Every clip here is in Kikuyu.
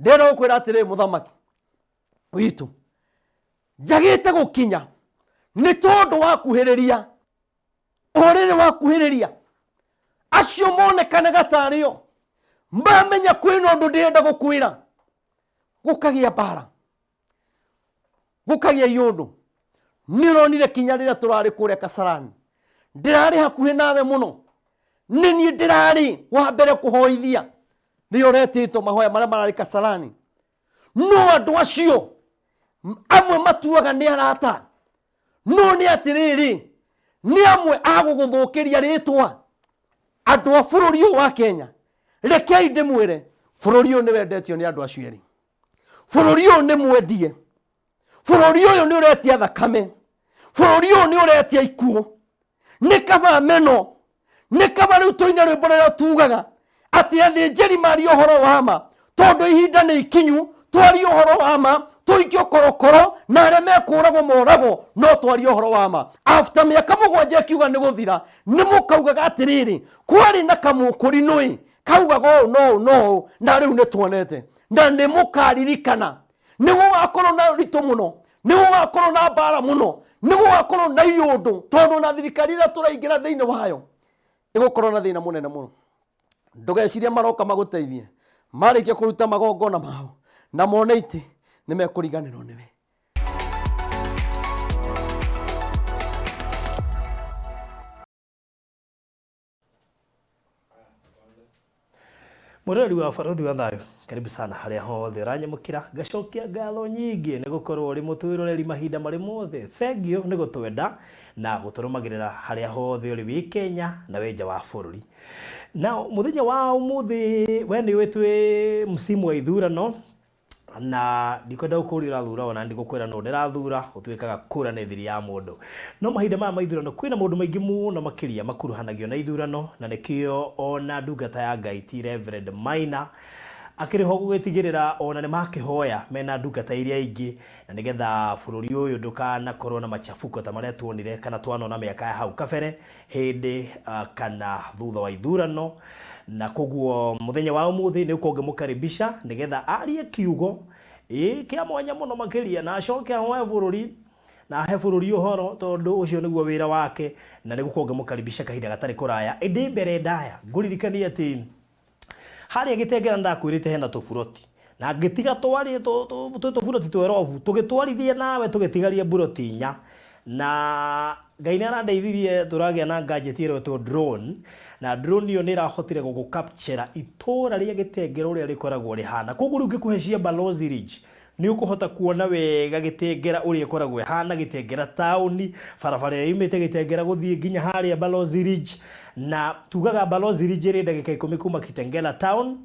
Ndĩrenda gũkwĩra atĩrĩrĩ mũthamaki witũ, njagĩte gũkinya nĩ tondũ wakuhĩrĩria ũrĩrĩ wakuhĩrĩria acio monekanaga tarĩo mamenya kwĩna ũndũ ndĩrenda gũkwĩra, gũkagĩa mbara, gũkagĩa iũndũ. Nĩ ũronire kinya rĩrĩa tũrarĩ kũrĩa Kasarani, ndĩrarĩ hakuhĩ nawe mũno, nĩ niĩ ndĩrarĩ wa mbere kũhoithia rĩrĩa ũretĩtwo mahoya marĩa mararĩ Kasarani. No andũ acio amwe matuaga nĩ arata, no nĩ atĩrĩrĩ, nĩ amwe a gũgũthũkĩria rĩtwa. Andũ a bũrũri ũyũ wa Kenya, rekei ndĩmwĩre, bũrũri ũyũ nĩ wendetio nĩ andũ acio erĩ. Bũrũri ũyũ nĩ mwendie, bũrũri ũyũ nĩ ũretia thakame, bũrũri ũyũ nĩ ũretia ikuũ. Nĩ kaba meno, nĩ kaba rĩu tũine rwĩmbo rũrĩa tugaga atĩ athĩnjĩri marie ũhoro wa ma, tondũ ihinda nĩ ikinyu twarie ũhoro wa ma, tũikio korokoro na arĩa mekũragwo moragwo, no twarie ũhoro wa ma. After mĩaka 7 ĩkiuga nĩ gũthira, nĩ mũkaugaga atĩrĩrĩ, kwarĩ na kamũkũrinũĩ kaugaga ũũ no ũũ no ũũ, na rĩu nĩ tuonete. Na nĩ mũkaririkana, nĩ gũgakorwo na ritũ mũno, nĩ gũgakorwo na mbara mũno, nĩ gũgakorwo na iũndũ, tondũ na thirikari ĩrĩa tũraingĩra thĩinĩ wayo ĩgũkorwo na thĩna mũnene mũno. Ndũgecirie maroka magũteithie, marĩkia kũruta magongona mao na mone itĩ, nĩ mekũriganĩrwo nĩwe. Mwĩroreri wa Barũthi wa Thayũ, karibu sana harĩa hothe ũranyamũkĩra, ngacokia ngatho nyingĩ nĩ gũkorwo ũrĩ mũtwĩroreri mahinda marĩ mothe. Thengiũ nĩ gũtwenda na gũtũrũmagĩrĩra harĩa hothe ũrĩ wĩ Kenya na wĩ nja wa bũrũri. Na mũthenya wa ũmũthĩ we nĩ ũĩ twĩ msimu wa ithurano, Na ndikwenda gũkũria ũrathura ona ndigũkwĩra nũ ndĩrathura, gũtuĩkaga kura nĩ thiri ya mũndũ. No mahinda maya ma ithurano kwĩna maũndũ maingĩ mũno makĩria makuruhanagio na ithurano, na nĩkĩo ona ndungata ya Ngai ti Reverend Maina akĩrĩ ho gũgĩtigĩrĩra ona nĩ makĩhoya mena ndungata iria ingĩ, na nĩgetha bũrũri ũyũ ndũkanakorwo na machafuko ta marĩa tuonire kana twanona mĩaka ya hau kabere. Hĩndĩ kana thutha wa ithurano, na koguo mũthenya wa ũmũthĩ nĩ ũkorwo ngĩmũkaribisha nĩgetha arie kiugo ĩĩ kĩa mwanya mũno makĩria, na acoke ahoe bũrũri na ahe bũrũri ũhoro, tondũ ũcio nĩguo wĩra wake, na nĩ gũkorwo ngĩmũkaribisha kahinda gatarĩ kũraya. Ĩndĩ mbere ndaya ngũririkanie atĩ Harĩa Gĩtengera nĩndakwĩrĩte hena tũburoti na ngĩtiga twarĩ twĩ tũburoti twerobu tũgĩtwarithia nawe tũgĩtigaria mburoti inya na Ngai nĩ arandeithirie tũragĩa na gadget ĩretwo drone na drone ĩyo nĩ ĩrahotire gũgũ capture itũra rĩa Gĩtengera ũrĩa rĩkoragwo rĩhana. Koguo rĩu ngĩkũhe cia Balozi Ridge Nĩ ũkũhota kuona wega Gĩtengera ũrĩa ĩkoragwo ĩhana, Gĩtengera taũni, barabara ĩrĩa yumĩte Gĩtengera gũthiĩ nginya harĩa Balozi Ridge. Na tugaga Balozi Ridge ĩrĩ ndagĩka ikũmi kuma Kitengela town,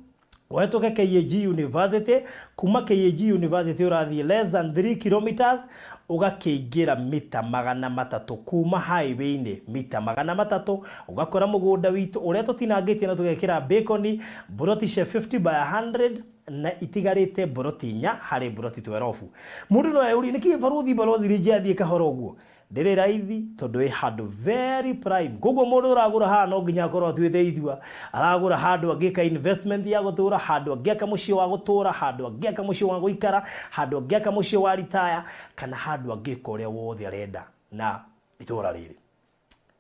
ũhetũke KAG University, kuma KAG University ũrathiĩ less than 3 kilometers, ũgakĩingĩra mita 300 kuma highway-inĩ, mita 300, ũgakora mũgũnda witũ ũrĩa tũtinangĩtie na tũgekĩra bacon, mburoti cia 50 by 100, na itigarĩte mburoti inya harĩ mburoti twerobu. Mũndũ no eyũrie nĩkĩ barũthi Balozi Ridge athiĩ kahora ũguo? Ndĩrĩ raithi tondũ ĩ handũ very prime. Koguo mũndũ ũragũra haha no nginya akorwo atuĩte itua. Aragũra handũ angĩka investment ya gũtũra, handũ angĩaka mũciĩ wa gũtũra, handũ angĩaka mũciĩ wa gũikara, handũ angĩaka mũciĩ wa retire, kana handũ angĩka ũrĩa wothe arenda na itũra rĩrĩ.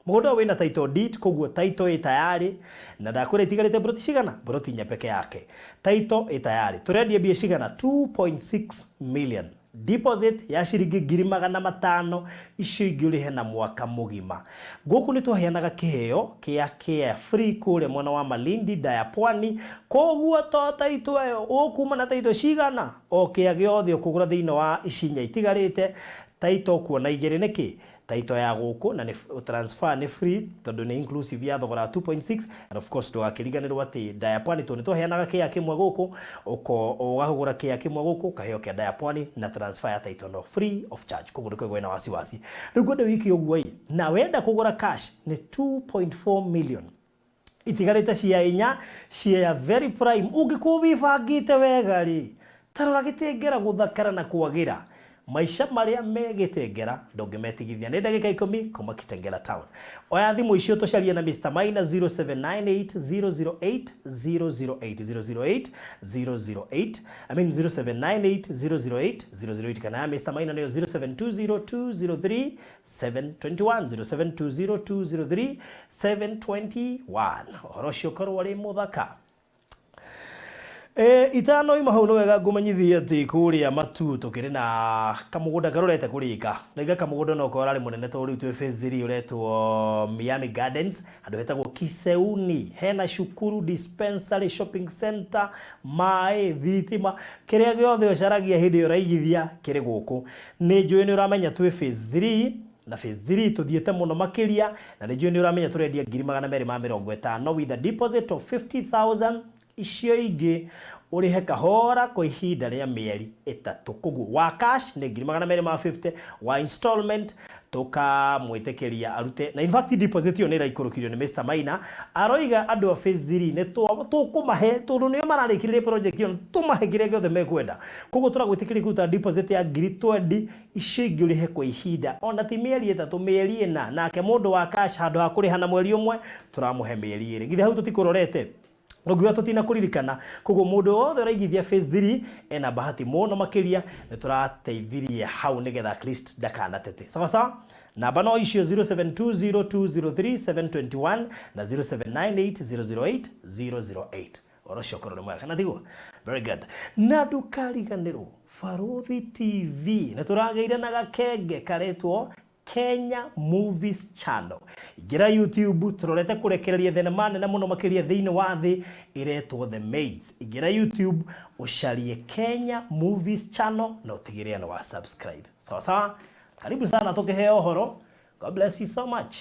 Mũgũnda ũyũ wĩna title deed koguo title ĩ tayarĩ na ndakwĩra itigarĩte mburoti cigana? Mburoti inya peke yake. Title ĩ tayarĩ. Tũrendia mbia cigana? 2.6 million. Deposit ya ciringi 500,000 icio ingĩ ũrĩhe na mwaka mũgima. Gũkũ nĩ twaheanaga kĩheo kĩa care free kũrĩa mwena wa Malindi nda ya Pwani koguo to title ĩyo ũkuma na title cigana? O kĩa gĩothe ũkũgũra thĩinĩ wa ici inya itigarĩte title ũkuona igĩrĩ nĩkĩ? Title ya gũkũ na nĩ transfer nĩ free tondũ nĩ inclusive ya thogora wa 2.6 and of course ndũgakĩriganĩrwo atĩ nda ya pwani tondũ nĩtwaheanaga kĩea kĩmwe gũkũ ũko ũgagũra kĩea kĩmwe gũkũ ũkaheo kĩa nda ya pwani na transfer ya title no free of charge koguo ndũkaigua wĩna wasiwasi. Rĩu ngwenda wĩke ũguo ĩ na wenda kũgũra cash nĩ 2.4 million itigarĩte cia inya cia very prime ũngĩkorwo wĩbangĩte wega rĩ ta rora gĩtengera gũthakara na kwagĩra. Maica marĩa me Gĩtengera ndũngĩmetigithia. Nĩ ndagĩka ikũmi kuma Kitengela town. Oya thimũ icio tũcarie na Mr. Maina 0798 008 008 008 008 I mean 0798 008 008 kana ya Mr. Maina nĩyo 0720 203 721 0720 203 721. Ũhoro ũcio ũkorwo ũrĩ mũthaka. E, itanoima hau nĩ wega ngũmenyithie atĩ kũrĩa Matu tũkĩrĩ na kamũgũnda karorete kũrĩka. Ndaiga kamũgũnda no korwo arĩ mũnene tondũ rĩu twĩ phase 3 ũretwo Miami Gardens, handũ hetagwo Kiseuni. Hena cukuru, dispensary, shopping center, maĩ, thitima, kĩrĩa gĩothe ũcaragia hĩndĩ ĩyo ũraigithia kĩrĩ gũkũ. Nĩ njũĩ nĩ ũramenya twĩ phase 3 na phase 3 tũthiĩte mũno makĩria, na nĩ njũĩ nĩ ũramenya tũrendia 250,000 with a deposit of 50,000, icio ingĩ ũrĩhe kahora kwa ihinda rĩa mĩeri 3. Koguo wa cash nĩ 250,000, wa installment tũkamwĩtĩkĩria arute. Na in fact deposit ĩyo nĩ ĩraikũrũkirio nĩ Mr. Maina, aroiga andũ a phase 3 nĩ tũkũmahe tondũ nĩo mararĩkĩrĩria project ĩyo, tũmahe kĩrĩa gĩothe mekwenda. Koguo tũragwĩtĩkĩria kũruta deposit ya 20,000, icio ingĩ ũrĩhe kwa ihinda ona ti mĩeri 3, mĩeri 4. Nake mũndũ wa cash handũ ha kũrĩha na mweri ũmwe tũramũhe mĩeri 2. Githĩ hau tũtikũrorete? Ndũngiuga tũtina kũririkana. Koguo mũndũ wothe ũraigithia phase 3 ena bahati mũno makĩria, nĩ tũrateithirie hau nĩgetha at least ndakanatete. Sawa sawa? Namba no icio 0720203721 na 0798008008. Ũhoro ũcio ũkorwo nĩ mwega kana tiguo? Very good. Na ndũkariganĩrwo Barũthi TV nĩ tũragĩire na gakenge karetwo Kenya Movies Channel. Ingĩra YouTube tũrorete kũrekereria thenema nene mũno makĩria thĩinĩ wa thĩ ĩretwo The Maids. Ingĩra YouTube ũcarie Kenya Movies Channel na ũtigĩrĩre nĩ wa subscribe. Sawa sawa? Karibu sana tũkĩheo ũhoro. God bless you so much.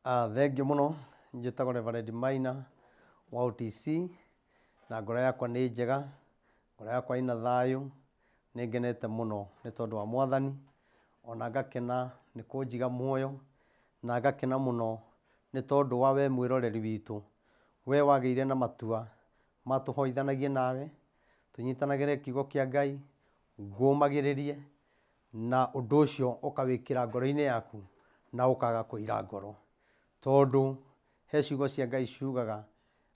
Thengiũ mũno, njĩtagwo Reverend Maina wa OTC, na ngoro yakwa nĩ njega, ngoro yakwa ĩna thayũ, nĩ ngenete mũno nĩ tondũ wa Mwathani, ona ngakena nĩ kũnjiga muoyo, na ngakena mũno nĩ tondũ wa we mwĩroreri witũ, we wagĩire na matua matũhoithanagie nawe, tũnyitanagĩre kiugo kĩa Ngai, ngũmagĩrĩrie, na ũndũ ũcio ũkawĩkĩra ngoro-inĩ yaku na ũkaga kũira ngoro. Tondũ he ciugo cia Ngai ciugaga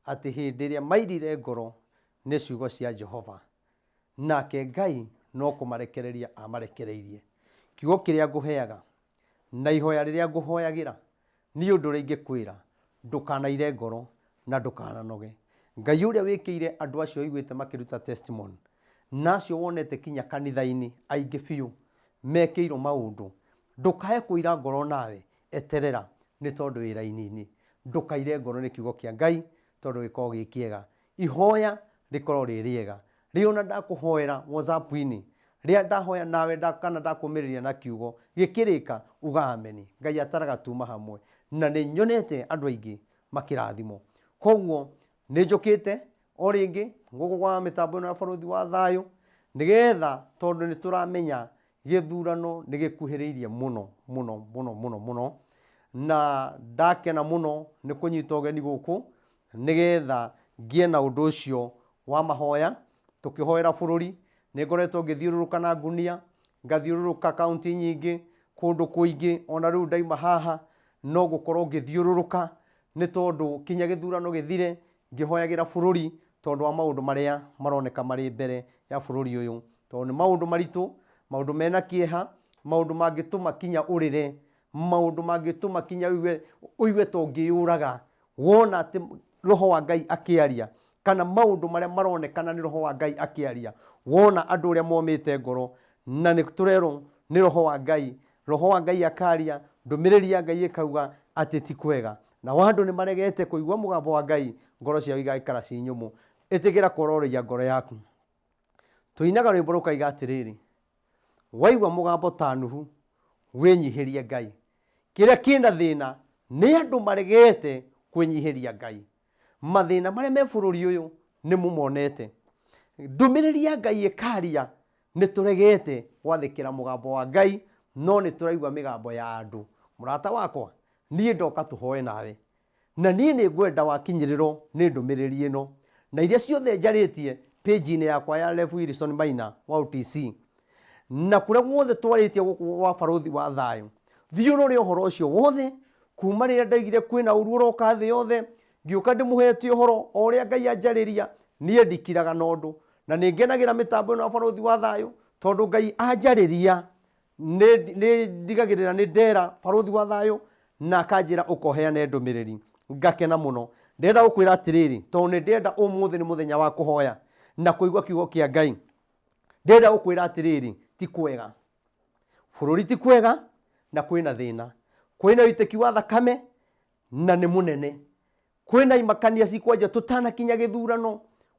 atĩ hĩndĩ ĩrĩa mairire ngoro nĩ ciugo cia Jehova, nake Ngai no kũmarekereria amarekereirie. Kiugo kĩrĩa ngũheaga na ihoya rĩrĩa ngũhoyagĩra nĩ ũndũ ũrĩa ingĩkwĩra, ndũkanaire ngoro na ndũkananoge. Ngai ũrĩa wĩkĩire andũ acio ũiguĩte makĩruta testimony, na acio wonete kinya kanitha-inĩ aingĩ biũ mekĩirwo maũndũ, ndũkae kũira ngoro nawe, eterera nĩ tondũ wĩ raini-inĩ. Ndũkaire ngoro nĩ kiugo kĩa Ngai tondũ gĩkoragwo gĩ kĩega. Ihoya rĩkoragwo rĩ rĩega. Rĩrĩa ona ndakũhoera WhatsApp-inĩ, rĩrĩa ndahoya nawe kana ndakũmĩrĩria na kiugo gĩkĩrĩka, uga ameni. Ngai ataraga tuma hamwe. Na nĩ nyonete andũ aingĩ makĩrathimwo. Koguo nĩ njũkĩte o rĩngĩ gũkũ kwa mĩtambo ĩno ya Barũthi wa Thayũ, nĩgetha tondũ nĩ tũramenya gĩthurano nĩ gĩkuhĩrĩirie mũno mũno mũno mũno mũno, na ndakena mũno nĩ kũnyita ũgeni gũkũ nĩgetha ngĩe na ũndũ ũcio wa mahoya tũkĩhoera bũrũri. Nĩ ngoretwo ngĩthiũrũrũka na ngunia, ngathiũrũrũka kaunti nyingĩ, kũndũ kũingĩ, ona rĩu ndaima haha no ngũkorwo ngĩthiũrũrũka nĩ tondũ kinya gĩthurano gĩthire ngĩhoyagĩra bũrũri tondũ wa maũndũ marĩa maroneka marĩ mbere ya bũrũri ũyũ, tondũ nĩ maũndũ maritũ, maũndũ mena kĩeha, maũndũ mangĩtũma kinya ũrĩre, maũndũ mangĩtũma kinya ũigue ta ũngĩyũraga wona atĩ roho wa Ngai akĩaria, kana maũndũ marĩa maronekana nĩ roho wa Ngai akĩaria, wona andũ ũrĩa momĩte ngoro, na nĩ tũrerwo nĩ roho wa Ngai, roho wa Ngai akaria, ndũmĩrĩri ya Ngai ĩkauga atĩ ti kwega, na andũ nĩ maregete kũigua mũgambo wa Ngai, ngoro ciao igaikara ci nyũmũ. Ĩtĩkĩra kwororoia ngoro yaku. Tũinaga rwĩmbo rũkaiga atĩrĩrĩ, waigua mũgambo ta Nuhu, wĩnyihĩrie Ngai. Kĩrĩa kĩna thĩna nĩ andũ maregete kwĩnyihĩria Ngai. Mathĩna marĩa me bũrũri ũyũ nĩ mũmonete. Ndũmĩrĩri ya Ngai ĩkaria, nĩ tũregete gwathĩkĩra mũgambo wa Ngai, no nĩ tũraigua mĩgambo ya andũ. Mũrata wakwa, niĩ ndoka tũhoe nawe, na niĩ nĩ ngwenda wakinyĩrĩrwo nĩ ndũmĩrĩri ĩno na iria ciothe njarĩtie page-inĩ yakwa ya Rev Wilson Maina wa OTC. Na kũrĩa guothe twarĩtie gũkũ gwa Barũthi wa Thayũ, thiĩ ũrore ũhoro ũcio wothe, kuma rĩrĩa ndaigire kwĩna ũru ũroka thĩ yothe, ngĩũka ndĩmũhete ũhoro o ũrĩa Ngai anjarĩria, niĩ ndikiraga na ũndũ. Na nĩ ngenagĩra mĩtambo ĩno ya Barũthi wa Thayũ, tondũ Ngai anjarĩria, nĩ ndigagĩrĩra nĩ ndera Barũthi wa Thayũ, na akanjĩra ũkoheane ndũmĩrĩri. Ngakena mũno. Ndĩrenda gũkwĩra atĩrĩrĩ, tondũ nĩ ndĩrenda ũmũthĩ nĩ mũthenya wa kũhoya na kũigua kiugo kĩa Ngai. Ndĩrenda gũkwĩra atĩrĩrĩ, ti kwega. Bũrũri ti kwega na kwĩna thĩna. Kwĩna ũitĩki wa thakame na nĩ mũnene. Kwĩna imakania cikwanjia tũtanakinya gĩthurano.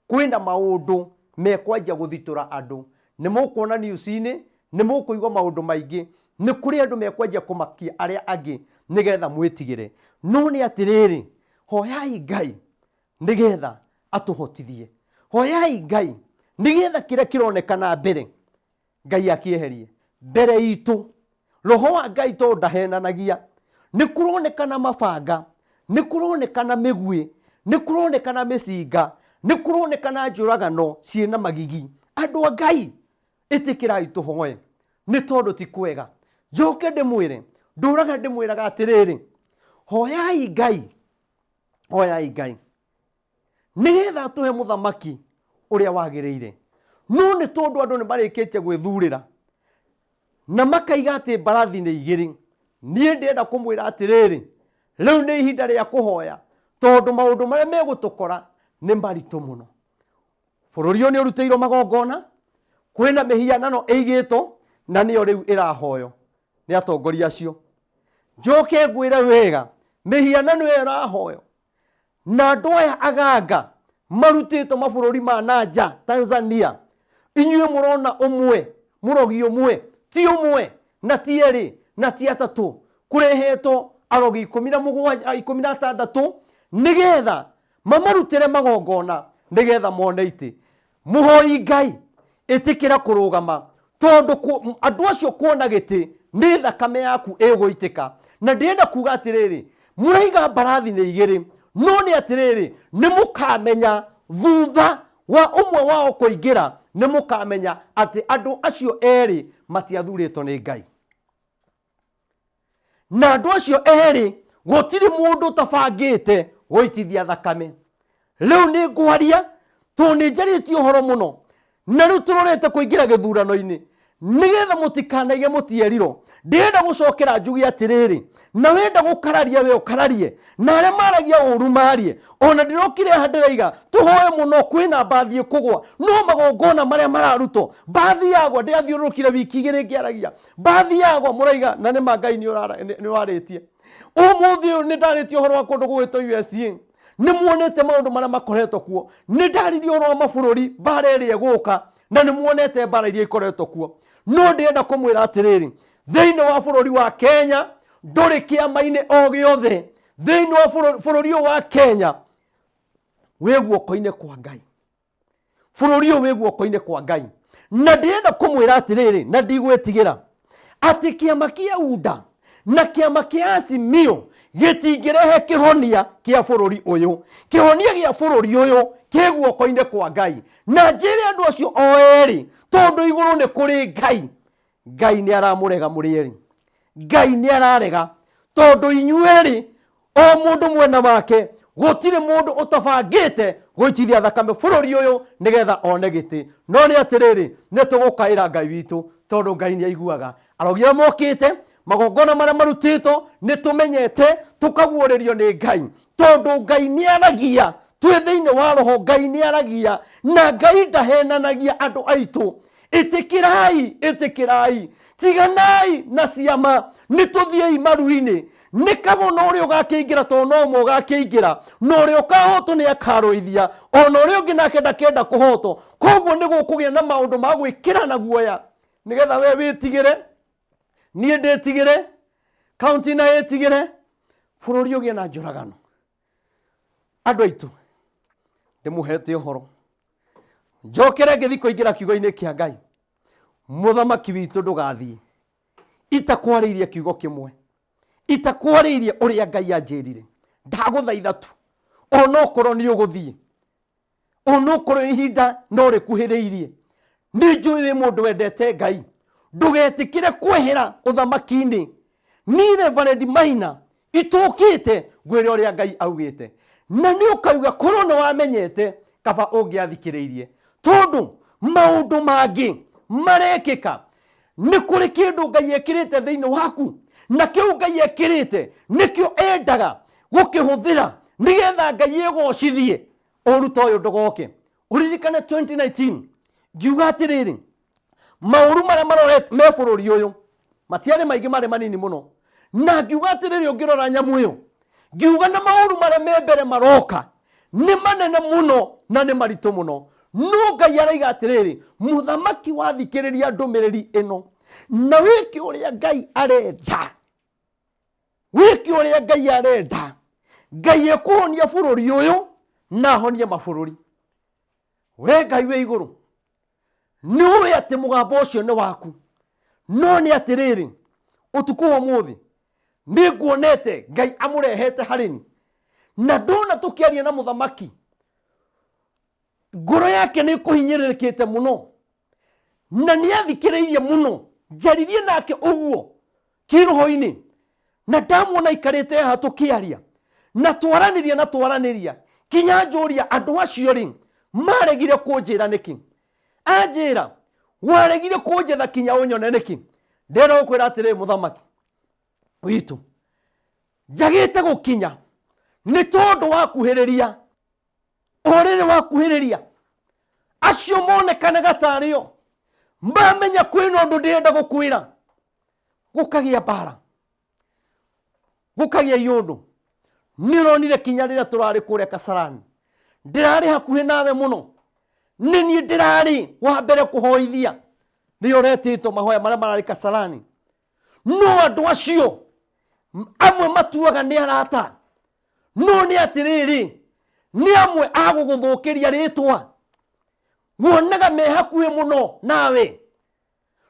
Kwĩna maũndũ mekwanjia gũthitũra andũ. Nĩ mũkuona news-inĩ, nĩ mũkũigua maũndũ maingĩ. Nĩ kũrĩ andũ mekwanjia kũmakia arĩa angĩ nĩgetha mwĩtigĩre. No nĩ atĩrĩrĩ, hoyai Ngai nĩgetha atũhotithie. Hoyai Ngai nĩgetha kĩrĩa kĩronekana mbere Ngai akĩeherie mbere itũ. Roho wa Ngai tondũ ndahenanagia. Nĩ kũronekana mabanga, nĩ kũronekana mĩguĩ, nĩ kũronekana mĩcinga, nĩ kũronekana njũragano ciĩna magigi. Andũ a Ngai, ĩtĩkĩrai tũhoe, nĩ tondũ ti kwega. Njoke ndĩmwĩre, ndũraga ndĩmwĩraga atĩrĩrĩ, hoyai Ngai, hoyai Ngai nĩgetha atũhe mũthamaki ũrĩa wagĩrĩire. No nĩ tondũ andũ nĩ marĩkĩtie gwĩthurĩra na makaiga atĩ mbarathi nĩ igĩrĩ, niĩ ndĩrenda kũmwĩra atĩrĩrĩ, rĩu nĩ ihinda rĩa kũhoya, tondũ maũndũ marĩa megũtũkora nĩ maritũ mũno. Bũrũri ũyũ nĩ ũrutĩirwo magongona, kwĩna mĩhianano ĩigĩtwo na nĩyo rĩu ĩrahoywo nĩ atongoria acio. Njoke ngwĩre wega, mĩhianano ĩyo ĩrahoywo na andũ aya aganga marutĩtwo mabũrũri ma na nja Tanzania, inyuĩ mũrona ũmwe, mũrogi ũmwe, ti ũmwe na ti erĩ na ti atatũ, kũrehetwo arogi ikũmi na mũgwanja, ikũmi na atandatũ nĩgetha mamarutĩre magongona nĩgetha mone itĩ. Mũhoi Ngai, ĩtĩkĩra kũrũgama, tondũ andũ acio kuona gĩtĩ nĩ thakame yaku ĩgũitĩka. Na ndĩrenda kuga atĩrĩrĩ, mũraiga mbarathi nĩ igĩrĩ, no nĩ atĩrĩrĩ, nĩ mũkamenya thutha wa ũmwe wao kũingĩra, nĩ mũkamenya atĩ andũ acio erĩ matiathurĩtwo nĩ Ngai. Na andũ acio erĩ gũtirĩ mũndũ ũtabangĩte gũitithia thakame. Rĩu nĩ ngwaria tondũ nĩ njarĩtie ũhoro mũno, na rĩu tũrorete kũingĩra gĩthurano-inĩ nĩgetha mũtikanaige mũtierirwo. Ndĩrenda gũcokera njuge atĩrĩrĩ, na wenda gũkararia we ũkararie, na arĩa maragia ũru marie. Ona ndĩrokire haha ndĩraiga tũhoe mũno, kwĩna mbathi ĩkũgwa, no magongona marĩa mararutwo, mbathi yagwa ndĩrathiũrũrũkire wiki igĩrĩ ngĩaragia mbathi yagwa, mũraiga na nĩ ma Ngai nĩ ũrarĩtie. Ũmũthĩ ũyũ nĩ ndarĩtie ũhoro wa kũndũ gũgwĩtwo USA, nĩ muonete maũndũ marĩa makoretwo kuo, nĩ ndaririe ũhoro wa mabũrũri, mbara ĩrĩa ĩgũka, na nĩ muonete mbara iria ikoretwo kuo. No ndĩrenda kũmwĩra atĩrĩrĩ, thĩinĩ wa bũrũri wa Kenya ndũrĩ kĩama-inĩ o gĩothe. Thĩinĩ wa bũrũri ũyũ wa Kenya wĩ guoko-inĩ kwa Ngai. Bũrũri ũyũ wĩ guoko-inĩ kwa Ngai. Na ndĩrenda kũmwĩra atĩrĩrĩ, na ndigwĩtigĩra atĩ kĩama kĩa UDA na kĩama kĩa Azimio gĩtingĩrehe kĩhonia kĩa bũrũri ũyũ. Kĩhonia gĩa bũrũri ũyũ kĩ guoko-inĩ kwa Ngai. Na njĩre andũ acio o erĩ, tondũ igũrũ nĩ kũrĩ Ngai, Ngai nĩ aramũrega mũrĩ erĩ. Ngai nĩ ararega tondũ inyuĩ erĩ o mũndũ mwena wake, gũtirĩ mũndũ ũtabangĩte gũitithia thakame bũrũri ũyũ nĩgetha one gĩtĩ. No nĩ atĩrĩrĩ, nĩ tũgũkaĩra Ngai witũ tondũ Ngai nĩ aiguaga. Arogi arĩa mokĩte, magongona marĩa marutĩtwo, nĩ tũmenyete tũkaguũrĩrio nĩ Ngai, tondũ Ngai nĩ aragia twĩ thĩinĩ wa roho. Ngai nĩ aragia na Ngai ndahenanagia. Andũ aitũ, ĩtĩkĩrai, ĩtĩkĩrai, tiganai na ciama, nĩ tũthiĩi maru-inĩ. Nĩ kabona ũrĩa ũgakĩingĩra, tondũ no ũmwe ũgakĩingĩra, na ũrĩa ũkahotwo nĩ akarũithia, ona ũrĩa ũngĩ nake ndakenda kũhotwo. Koguo nĩ gũkũgĩa na maũndũ ma gwĩkĩra na guoya, nĩgetha we wĩtigĩre, niĩ ndĩtigĩre, kaunti na ĩtigĩre, bũrũri ũgĩe na njũragano. Andũ aitũ, ndĩmũhete ũhoro, njokere ngĩthiĩ kũingĩra kiugo-inĩ kĩa Ngai. Mũthamaki witũ ndũgathiĩ itakwarĩirie kiugo kĩmwe, itakwarĩirie ũrĩa Ngai anjĩrire. Ndagũthaitha tu, onokorwo nĩ ũgũthiĩ, onokorwo ihinda no rĩkuhĩrĩirie, nĩ njũĩ wĩ mũndũ wendete Ngai, Ndũgetĩkĩre kwehera ũthamaki-inĩ. Niĩ Reverend Maina itũkĩte ngwĩre ũrĩa Ngai augĩte, na nĩ ũkauga korwo nĩ wamenyete kaba ũngĩathikĩrĩirie, tondũ maũndũ mangĩ marekĩka. Nĩ kũrĩ kĩndũ Ngai ekĩrĩte thĩinĩ waku, na kĩu Ngai ekĩrĩte nĩkĩo endaga gũkĩhũthĩra nĩgetha Ngai ĩgocithie. Ũru ta ũyũ ndũgoke. Ũririkane 2019 ngiuga atĩrĩrĩ, maũru marĩa marorete me bũrũri ũyũ matiarĩ maingĩ, marĩ manini mũno. Na ngiuga atĩrĩrĩ, ũngĩrora nyamũ ĩyo, ngiuga na maũru marĩa me mbere maroka nĩ manene mũno na nĩ maritũ mũno. No Ngai araiga atĩrĩrĩ, mũthamaki, wathikĩrĩria ndũmĩrĩri ĩno na wĩke ũrĩa Ngai arenda, wĩke ũrĩa Ngai arenda, Ngai ekũhonia bũrũri ũyũ na ahonie mabũrũri. We Ngai wĩ igũrũ, nĩ ũĩ atĩ mũgambo ũcio nĩ waku. No nĩ atĩrĩrĩ, ũtukũ wa ũmũthĩ nĩ nguonete Ngai amũrehete harĩ ni, na ndona tũkĩaria na mũthamaki, ngoro yake nĩ kũhinyĩrĩrĩkĩte mũno na nĩ athikĩrĩirie mũno. Njaririe nake ũguo kĩroho-inĩ na ndamuona aikarĩte haha tũkĩaria na twaranĩria na twaranĩria kinya njũria andũ acio rĩ maregire kũnjĩra nĩkĩ. Anjĩra, waregire kũnjetha kinya ũnyone nĩkĩ? Ndĩrenda gũkwĩra atĩrĩrĩ, mũthamaki witũ, njagĩte gũkinya nĩ tondũ wakuhĩrĩria, o rĩrĩ wakuhĩrĩria acio monekanaga tarĩo mamenya kwĩna ũndũ ndĩrenda gũkwĩra, gũkagĩa mbara, gũkagĩa iũndũ. Nĩ ũronire kinya rĩrĩa tũrarĩ kũrĩa Kasarani, ndĩrarĩ hakuhĩ nawe mũno, nĩ niĩ ndĩrarĩ wa mbere kũhoithia rĩrĩa ũretĩtwo mahoya marĩa mararĩ Kasarani. No andũ acio amwe matuaga nĩ arata, no nĩ atĩrĩrĩ, nĩ amwe a gũgũthũkĩria rĩtwa. Wonaga me hakuhĩ mũno nawe,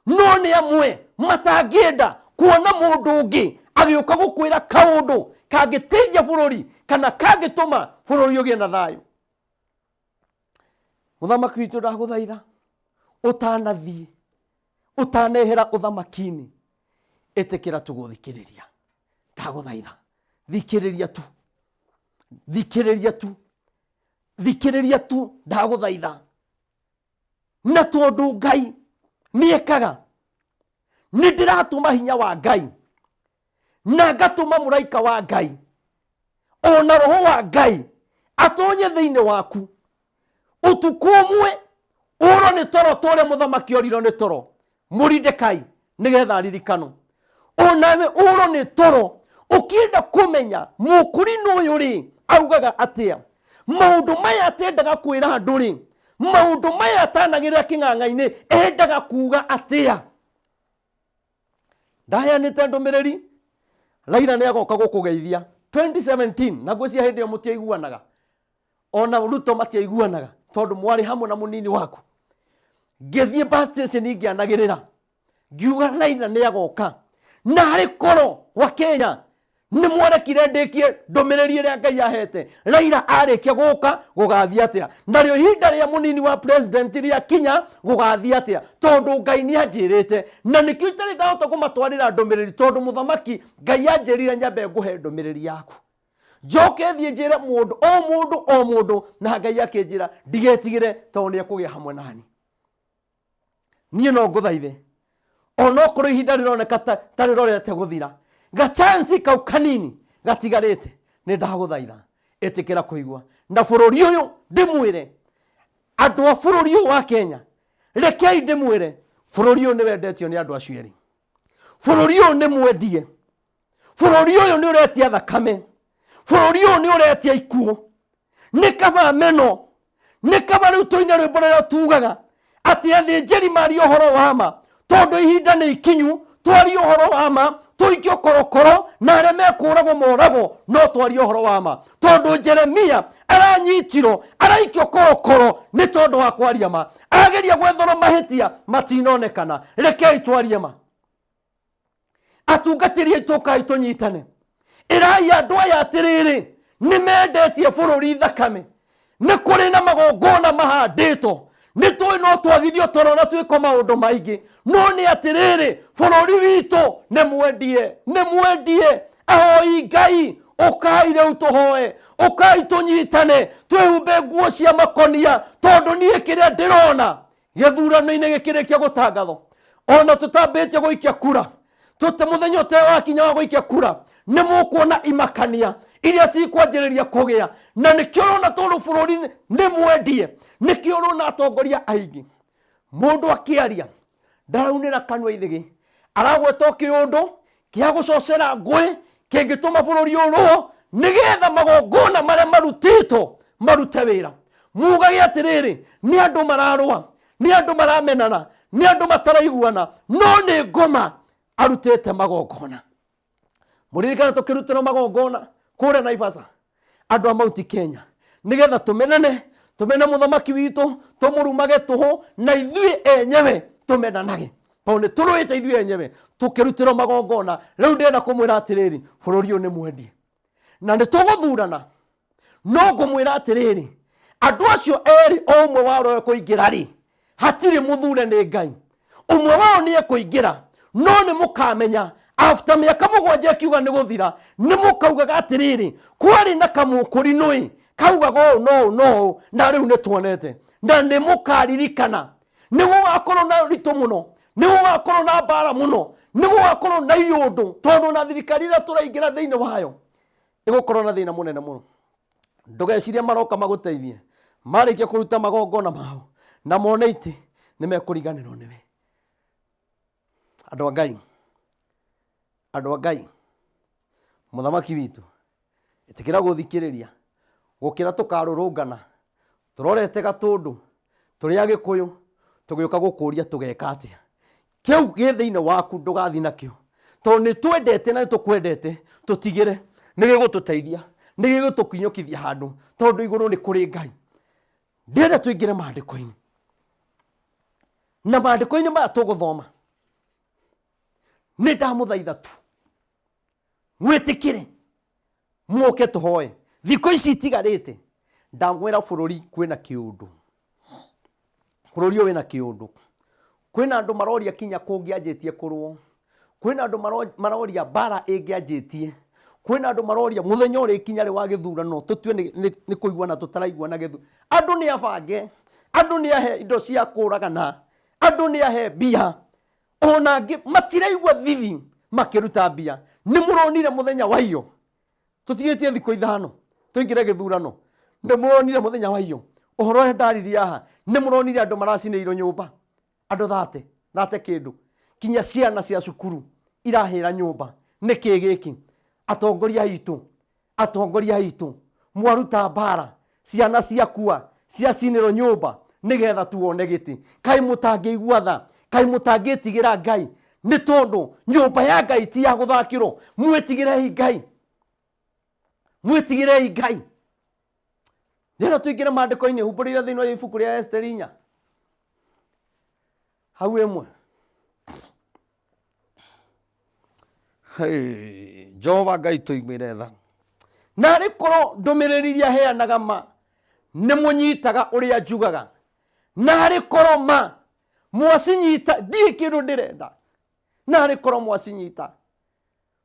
no nĩ amwe matangĩenda kuona mũndũ ũngĩ agĩũka gũkwĩra kaũndũ kangĩteithia bũrũri kana kangĩtũma bũrũri ũgĩe na thayũ. Mũthamaki witũ, ndagũthaitha, ũtanathiĩ, ũtanehera ũthamaki-inĩ, ĩtĩkĩra tũgũthikĩrĩria. Ndagũthaitha, thikĩrĩria tu, thikĩrĩria tu, thikĩrĩria tu, ndagũthaitha. Na tondũ Ngai nĩ ekaga, nĩ ndĩratũma hinya wa Ngai na ngatũma mũraika wa Ngai ona roho wa Ngai atonye thĩinĩ waku. Ũtukũ ũmwe ũrwo nĩ toro ta ũrĩa mũthamaki orirwo nĩ toro Mũridekai nĩgetha aririkanwo, onawe ũrwo nĩ toro ũkĩenda kũmenya mũkũrinũ ũyũ rĩ augaga atĩa, maũndũ maya atendaga kwĩra andũ rĩ, maũndũ maya atanagĩrĩra kĩng'ang'a-inĩ endaga kuga atĩa. Ndaheanĩte ndũmĩrĩri Raila nĩ agoka gũkũgeithia 2017, na ngwĩciria hĩndĩ ĩyo mũtiaiguanaga, ona Ruto matiaiguanaga, tondũ mwarĩ hamwe na mũnini waku. Ngĩthiĩ bus station ngĩanagĩrĩra ngiuga Raila nĩ agoka, na harĩ korwo wa Kenya nĩ mwarekire ndĩkie ndũmĩrĩri ĩrĩa Ngai ahete. Raila arĩkia gũka gũgathiĩ atĩa? Narĩo ihinda rĩa mũnini wa president rĩakinya gũgathiĩ atĩa? Tondũ Ngai nĩ anjĩrĩte, na nĩkĩo itarĩ ndahota kũmatwarĩra ndũmĩrĩri, tondũ mũthamaki Ngai anjĩrire nyambe ngũhe ndũmĩrĩri yaku, njoke thiĩ njĩre mũndũ o mũndũ o mũndũ. Na Ngai akĩnjĩra ndigetigĩre, tondũ nĩ ekũgĩa hamwe nani. Niĩ no ngũthaithe, onokorwo ihinda rĩroneka ta rĩrorete gũthira, gachansi kau kanini gatigarĩte, nĩ ndagũthaitha ĩtĩkĩra kũigua. Na bũrũri ũyũ ndĩmwĩre, andũ a bũrũri ũyũ wa Kenya, rekei ndĩmwĩre, bũrũri ũyũ nĩ wendetio nĩ andũ acio erĩ. Bũrũri ũyũ nĩ mwendie, bũrũri ũyũ nĩ ũretia thakame, bũrũri ũyũ nĩ ũretia ikuũ. Nĩ kaba meno, nĩ kaba rĩu tũine rwĩmbo rũrĩa tugaga atĩ athĩnjĩri marie ũhoro wa ma, tondũ ihinda nĩ ikinyu twarie ũhoro wa ma, tũikio korokoro na arĩa mekũragwo moragwo, no twarie ũhoro wa ma, tondũ Jeremia aranyitirwo araikio korokoro nĩ tondũ wa kwaria ma. Ageria gwetherwo mahĩtia matinonekana. Rekei twarie ma. Atungatĩri aitũ, ũkai tũnyitane. Ĩrai andũ aya atĩrĩrĩ, nĩ mendetie bũrũri thakame, nĩ kũrĩ na magongona mahandĩtwo. Nĩ tũĩ no twagithio toro na twĩko maũndũ maingĩ, no nĩ atĩrĩrĩ, bũrũri witũ nĩ mwendie, nĩ mwendie. Ahoi Ngai, ũkai rĩu tũhoe, ũkai tũnyitane, twĩhumbe nguo cia makonia, tondũ niĩ kĩrĩa ndĩrona gĩthurano-inĩ gĩkĩrĩkia gũtangathwo, ona tũtambĩtie gũikia kura, tũte mũthenya ũtarĩ wakinya wa gũikia kura, nĩ mũkuona imakania iria cikwanjĩrĩria kũgĩa. Na nĩkĩo ũrona tondũ bũrũri nĩ mwendie, nĩkĩo ũrona atongoria aingĩ mũndũ akĩaria ndaraunĩra kanua ithĩgĩ, aragweta o kĩũndũ kĩa gũcocera ngũĩ kĩngĩtũma bũrũri ũrũo, nĩgetha magongona marĩa marutĩtwo marute wĩra. Mugage atĩrĩrĩ, nĩ andũ mararũa, nĩ andũ maramenana, nĩ andũ mataraiguana, no nĩ ngoma arutĩte magongona. Mũririkana tũkĩrutĩrwo magongona kũrĩa Naivasha, andũ a Mount Kenya, nĩgetha tũmenane, tũmene mũthamaki witũ, tũmũrumage tũhũ, na ithuĩ enyewe tũmenanage, tondũ nĩ tũrũĩte ithuĩ enyewe tũkĩrutĩrwo magongona. Rĩu ndĩrenda kũmwĩra atĩrĩrĩ, bũrũri ũyũ nĩ mwendie na nĩ tũgũthurana, no ngũmwĩra atĩrĩrĩ, andũ acio erĩ o ũmwe wao ũrĩa ũkũingĩra rĩ, hatirĩ mũthure nĩ Ngai, ũmwe wao nĩ ekũingĩra, no nĩ mũkamenya after mĩaka 7 ĩkiuga nĩ gũthira, nĩ mũkaugaga atĩrĩrĩ, kwarĩ na kamũkũrinũ kaugaga ũũ no ũũ no ũũ, na rĩu nĩ tuonete. Na nĩ mũkaririkana nĩ gũgakorwo na ũritũ mũno, nĩ gũgakorwo na mbara mũno, nĩ gũgakorwo na iũndũ, tondũ na thirikari ĩrĩa tũraingĩra thĩinĩ wayo ĩgũkorwo na thĩna mũnene mũno. Ndũgecirie maroka magũteithie, marĩkia kũruta magongona mao na mone itĩ nĩ mekũriganĩrwo nĩwe. Andũ a Ngai, andũ a Ngai, mũthamaki witũ, ĩtĩkĩra gũthikĩrĩria gũkĩra tũkarũrũngana tũrorete Gatũndũ tũrĩ Agĩkũyũ tũgĩũka gũkũria tũgeka atĩa. Kĩu gĩ thĩinĩ waku ndũgathiĩ nakĩo, tondũ nĩ twendete na nĩ tũkwendete. Tũtigĩre, nĩ gĩgũtũteithia, nĩ gĩgũtũkinyũkithia handũ, tondũ igũrũ nĩ kũrĩ Ngai. Ndĩrenda tũingĩre maandĩko-inĩ, na maandĩko-inĩ maya tũgũthoma nĩ ndamũthaitha tu mwĩtĩkĩre mũke tũhoe thikũ ici itigarĩte. Ndamwĩra bũrũri kwĩna kĩũndũ, bũrũri ũyũ wĩna kĩũndũ. Kwĩna andũ maroria kinya kũngĩanjĩtie kũrũo, kwĩna andũ maroria mbara ĩngĩanjĩtie, kwĩna andũ maroria mũthenya ũrĩa ikinya rĩ wa gĩthurano tũtue nĩ kũiguana tũtaraiguana gĩthu. Andũ nĩ abange, andũ nĩ ahe indo cia kũragana, andũ nĩ ahe mbia, ona angĩ matiraigua thithi makĩruta mbia. Nĩ mũronire mũthenya wa iyo, tũtigĩtie thikũ 5 tũingĩre gĩthurano, nĩ mũronire mũthenya wa iyo ũhoro ũrĩa ndaririe haha, nĩ mũronire andũ maracinĩirwo nyũmba, andũ thate kĩndũ, kinya ciana cia cukuru irahĩra nyũmba. Nĩ kĩ gĩkĩ? Atongoria aitũ, atongoria aitũ, mwaruta mbara, ciana ciakua, ciacinĩrwo nyũmba nĩgetha tuone gĩtĩ. Kaĩ mũtangĩigua tha? Kaĩ mũtangĩtigĩra Ngai? Nĩ tondũ nyũmba ya Ngai ti ya gũthakĩrwo. Mwĩtigĩrei Ngai, mwĩtigĩrei Ngai. Rĩrĩa tũingĩre maandĩko-inĩ, humbũrĩire thĩinĩ wa ibuku rĩa Esteri 4 hau 1. Hey, Jehova Ngai tũiguĩre tha. Na arĩ korwo ndũmĩrĩri iria heanaga ma nĩ mũnyitaga ũrĩa njugaga, na arĩ korwo ma mwacinyita, ndirĩ kĩndũ ndĩrenda, na arĩ korwo mwacinyita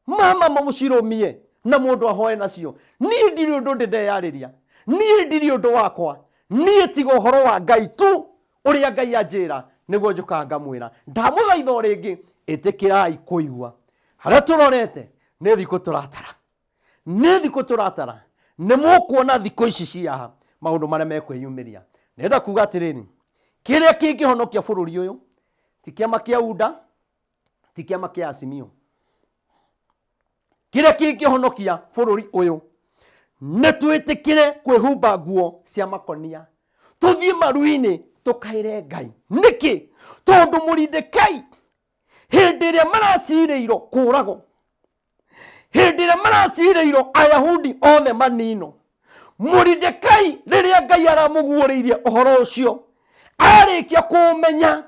mama mũcirũmie na mũndũ ahoe nacio. Niĩ ndirĩ ũndũ ndĩndeyarĩria, niĩ ndirĩ ũndũ wakwa, niĩ tiga ũhoro wa Ngai tu, ũrĩa Ngai anjĩra nĩguo njũkaga ngamwĩra. Ndamũthaitha o rĩngĩ, ĩtĩkĩrai kũigua. Harĩa tũrorete nĩ thikũ tũratara, nĩ thikũ tũratara. Nĩ mũkuona thikũ ici ciaha maũndũ marĩa mekwĩyumĩria. Nĩenda kuga atĩrĩrĩ, kĩrĩa kĩngĩhonokia bũrũri ũyũ ti kĩama kĩa UDA, ti kĩama kĩa Azimio. Kĩrĩa kĩngĩhonokia bũrũri ũyũ nĩ twĩtĩkĩre kwĩhumba nguo cia makonia, tũthiĩ maru-inĩ tũkaĩre Ngai. Nĩkĩ? Tondũ Mũrindekai hĩndĩ ĩrĩa maracirĩirwo kũragwo, hĩndĩ ĩrĩa maracirĩirwo Ayahudi othe manino, Mũrindekai rĩrĩa Ngai aramũguũrĩirie ũhoro ũcio, arĩkia kũũmenya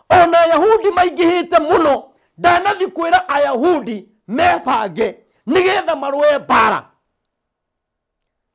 ona Ayahudi maingĩhĩte mũno, ndanathi kwĩra Ayahudi mebange nĩgetha marũe mbara,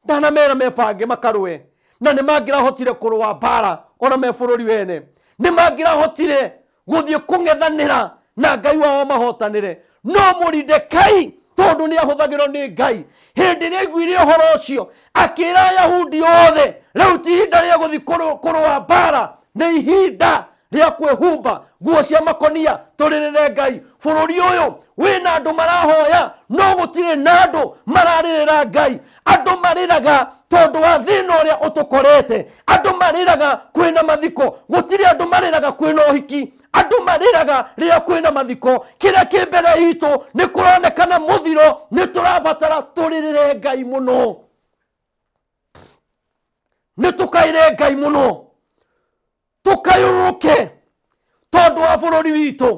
ndanamera mebange makarũe. Na nĩ mangĩrahotire kũrũa mbara ona me bũrũri wene, nĩ mangĩrahotire gũthiĩ kũng'ethanĩra na Ngai wao mahotanĩre. No Moridekai, tondũ nĩ ahũthagĩrwo nĩ Ngai, hĩndĩ ĩrĩa aiguire ũhoro ũcio akĩra Ayahudi othe, rĩu ti ihinda rĩa gũthiĩ kũrũa mbara, nĩ ihinda rĩa kwĩhumba nguo cia makonia tũrĩrĩre Ngai. Bũrũri ũyũ wĩna andũ marahoya, no gũtirĩ na andũ mararĩrĩra Ngai. Andũ marĩraga tondũ wa thĩna ũrĩa ũtũkorete, andũ marĩraga kwĩna mathiko, gũtirĩ andũ marĩraga kwĩna ũhiki, andũ marĩraga rĩrĩa kwĩna mathiko. Kĩrĩa kĩ mbere itũ nĩ kũronekana mũthiro, nĩ tũrabatara tũrĩrĩre Ngai mũno, nĩ tũkaĩre Ngai mũno, tũkayũrũrũke tondũ wa bũrũri witũ,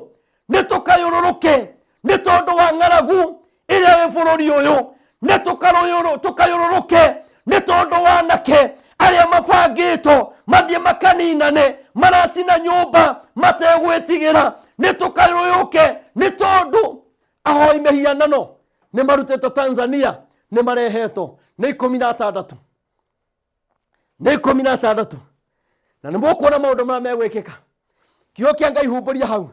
nĩ tũkayũrũrũke nĩ tondũ wa ng'aragu ĩrĩa ĩ bũrũri ũyũ, nĩ tũkayũrũrũke nĩ tondũ wa anake arĩa mabangĩtwo mathiĩ makaninane, maracina nyũmba mategwĩtigĩra. Nĩ tũkayũrũrũke nĩ tondũ ahoi mĩhianano nĩ marutĩtwo Tanzania, nĩ marehetwo nĩ 16, nĩ 16, na nĩ mũkuona maũndũ marĩa megwĩkĩka. Kiugo kĩa Ngai humbũria hau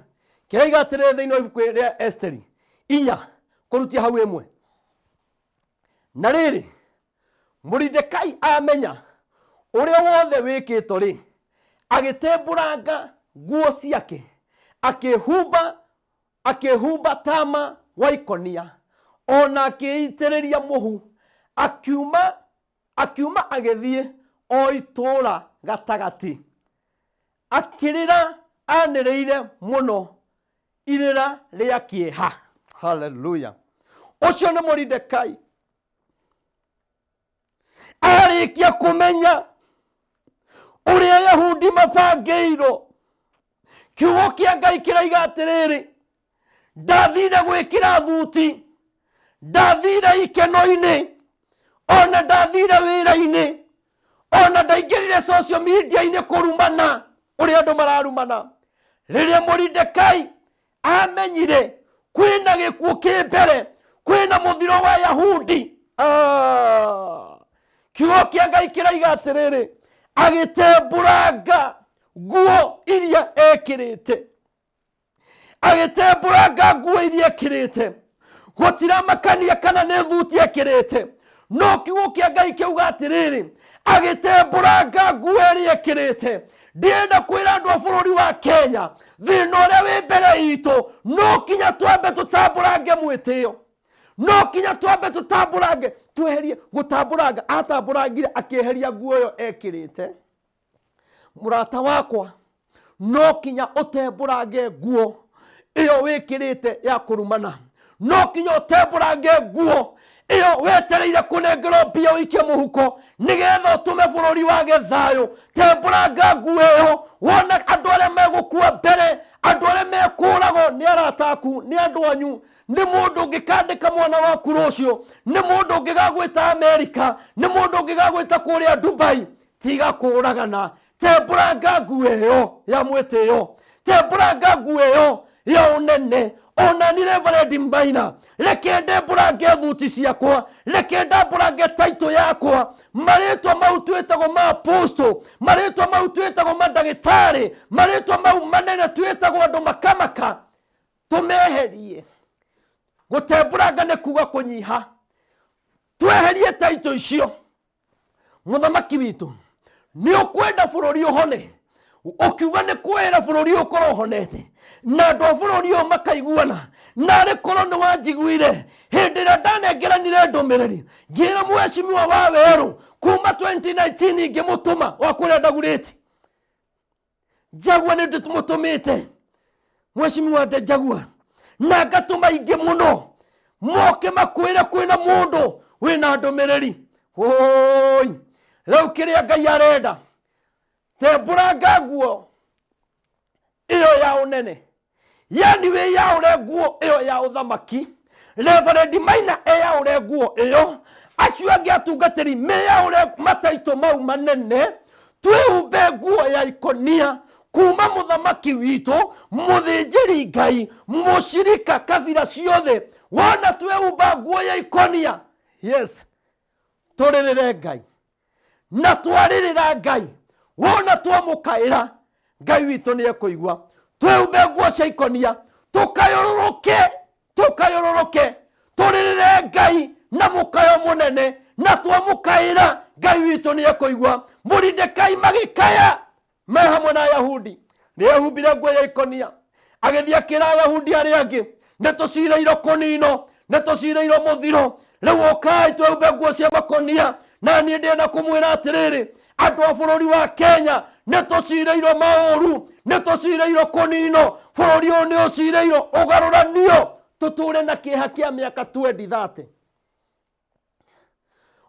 kĩraiga atĩrĩrĩ thĩinĩ wa ibuku rĩa Esteri 4 kũrutia hau 1: na rĩrĩ, Moridekai amenya ũrĩa wothe wĩkĩtwo rĩ, agĩtembũranga nguo ciake, akĩhumba tama wa ikonia, ona akĩitĩrĩria mũhu, akiuma agĩthiĩ o itũũra gatagatĩ, akĩrĩra anĩrĩire mũno irĩra rĩa kĩeha. Haleluya! Ũcio nĩ Moridekai arĩkia kũmenya ũrĩa Yahudi mabangĩirwo. Kiugo kĩa Ngai kĩraiga atĩrĩrĩ, ndathire gwĩkĩra thuti, ndathire ikeno-inĩ, ona ndathire wĩra-inĩ, ona ndaingĩrire social media-inĩ kũrumana ũrĩa andũ mararumana. Rĩrĩa Moridekai amenyire kwĩna gĩkuũ kĩ mbere, kwĩna mũthiro wa Yahudi, kiugo kĩa Ngai kĩraiga atĩrĩrĩ, agĩtembũranga nguo iria ekĩrĩte, agĩtembũranga nguo iria ekĩrĩte. Gũtiramakania kana nĩ thuti ekĩrĩte, no kiugo kĩa Ngai kĩauga atĩrĩrĩ, agĩtembũranga nguo ĩrĩa ekĩrĩte. Ndĩrenda kwĩra andũ a bũrũri wa Kenya, thĩna ũrĩa wĩ mbere itũ, no kinya twambe tũtambũrange mwĩtĩo, no kinya twambe tũtambũrange, tweherie gũtambũranga. Atambũrangire akĩeheria nguo ĩyo ekĩrĩte. Mũrata wakwa, no kinya ũtembũrange nguo ĩyo wĩkĩrĩte ya kũrumana, no kinya ũtembũrange nguo ĩyo wetereire kũnengerwo mbia ũikie mũhuko nĩgetha ũtũme bũrũri wage thayũ. Tembũranga nguo ĩyo, wone andũ arĩa megũkua mbere, andũ arĩa mekũragwo nĩ arata aku, nĩ andũ anyu, nĩ mũndũ ũngĩkandĩka mwana waku rũciũ, nĩ mũndũ ũngĩgagwĩta Amerika, nĩ mũndũ ũngĩgagwĩta kũrĩa Dubai. Tiga kũragana, tembũranga nguo ĩyo ya mwĩtĩo, tembũranga nguo ĩyo ya ũnene. Ona ni Reverend Maina, reke ndembũrange thuti ciakwa, reke ndambũrange taitũ yakwa, marĩtwa mau twĩtagwo ma apostle, marĩtwa mau twĩtagwo mandagĩtarĩ, marĩtwa mau manene twĩtagwo andũ makamaka, tũmeherie. Gũtembũranga nĩ kuga kũnyiha, tweherie taitũ icio. Mũthamaki witũ, nĩ ũkwenda bũrũri ũhone, ũkiuga nĩ kwĩra bũrũri ũkorwo ũhonete na andũ a bũrũri ũyũ makaiguana. Na arĩ korwo nĩ wanjiguire hĩndĩ ĩrĩa ndanengeranire ndũmĩrĩri ngĩra mheshimiwa wa werũ kuma 2019, ngĩmũtũma wa kũrĩa Ndagurĩti Njagua, nĩ ndĩmũtũmĩte mheshimiwa Njagua, na ngatũma ingĩ mũno moke makwĩre kwĩna mũndũ wĩna ndũmĩrĩri. Oi, rĩu kĩrĩa Ngai arenda, tembũranga nguo ĩyo ya ũnene, yani wĩyaũre nguo ĩyo ya ũthamaki. Reverend Maina eyaũre nguo ĩyo, acio angĩ atungatĩri meyaũre mataitũ mau manene, twĩhumbe nguo ya ikonia kuma mũthamaki witũ, mũthĩnjĩri Ngai, mũcirika, kabira ciothe. Wona twehumba nguo ya ikonia, yes, tũrĩrĩre Ngai. Na twarĩrĩra Ngai, wona twamũkaĩra Ngai witũ nĩ ekũigua. Twĩhumbe nguo cia ikonia, tũkayũrũrũke, tũkayũrũrũke, tũrĩrĩre Ngai na mũkayo mũnene, na twamũkaĩra Ngai witũ nĩ ekũigua. Mũrindekai magĩkaya me hamwe na Ayahudi, nĩ ehumbire nguo ya ikonia, agĩthiĩ akĩra Ayahudi arĩa angĩ, nĩ tũcirĩirwo kũnino, nĩ tũcirĩirwo mũthiro, rĩu ũkai twĩhumbe nguo cia makonia. Na niĩ ndĩrenda kũmwĩra atĩrĩrĩ, andũ a bũrũri wa Kenya, nĩ tũcirĩirwo maũru, nĩ tũcirĩirwo kũnino, bũrũri ũyũ nĩ ũcirĩirwo ũgarũranio, tũtũre na kĩeha kĩa mĩaka 2030.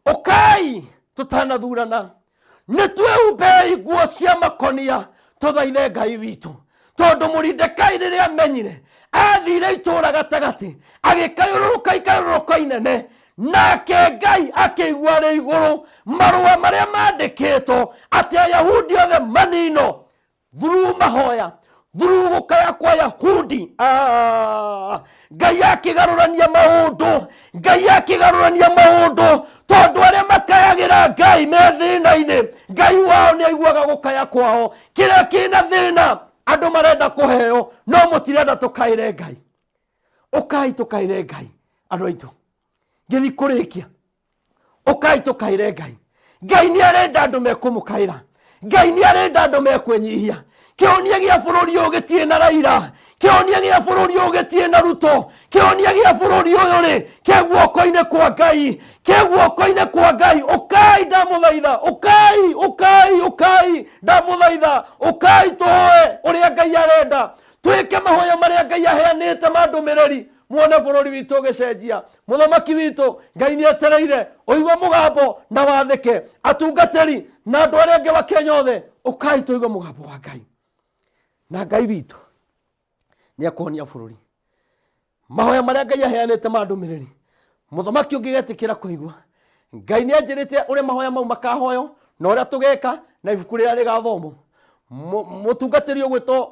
Ũkai tũtanathurana, nĩ twĩhumbei nguo cia makonia, tũthaithe Ngai witũ, tondũ Mũrindekai rĩrĩa amenyire athire itũũra gatagatĩ, agĩkayũrũrũka ikayũrũrũka inene, nake Ngai akĩigua arĩ igũrũ marũa marĩa mandĩkĩtwo atĩ Ayahudi othe manino through mahoya, through gũkaya kwa Yahudi. Ngai akĩgarũrania maũndũ, Ngai akĩgarũrania maũndũ, tondũ arĩa makayagĩra Ngai me thĩna-inĩ, Ngai wao nĩ aiguaga gũkaya kwao. Kĩrĩa kĩna thĩna, andũ marenda kũheo, no mũtirenda tũkaĩre Ngai. Ũkai tũkaĩre Ngai, andũ aitũ. Ngĩthi kũrĩkia, ũkai tũkaĩre Ngai. Ngai nĩ arenda andũ mekũmũkaĩra, Ngai nĩ arenda andũ mekwĩnyihia. Kĩhonia gĩa bũrũri ũyũ gĩtirĩ na Raila, kĩhonia gĩa bũrũri ũyũ gĩtirĩ na Ruto, kĩhonia gĩa bũrũri ũyũ rĩ kĩ guoko-inĩ kwa Ngai, kĩ guoko-inĩ kwa Ngai. Ũkai ndamũthaitha, ũkai, ũkai, ũkai ndamũthaitha, ũkai tũhoe ũrĩa Ngai arenda, twĩke mahoya marĩa Ngai aheanĩte ma ndũmĩrĩri, muone bũrũri witũ ũgĩcenjia. Mũthamaki witũ Ngai nĩ etereire ũigue mũgambo na wathĩke. Atungatĩri na andũ arĩa angĩ wa Kenya othe, ũkai tũigue mũgambo wa Ngai, na Ngai witũ nĩ ekũhonia bũrũri. Mahoya marĩa Ngai aheanĩte ma ndũmĩrĩri, mũthamaki ũngĩgetĩkĩra kũigua, Ngai nĩ anjĩrĩte ũrĩa mahoya mau makahoywo na ũrĩa tũgeka na ibuku rĩrĩa rĩgathomwo. Mũtungatĩri ũgwĩtwo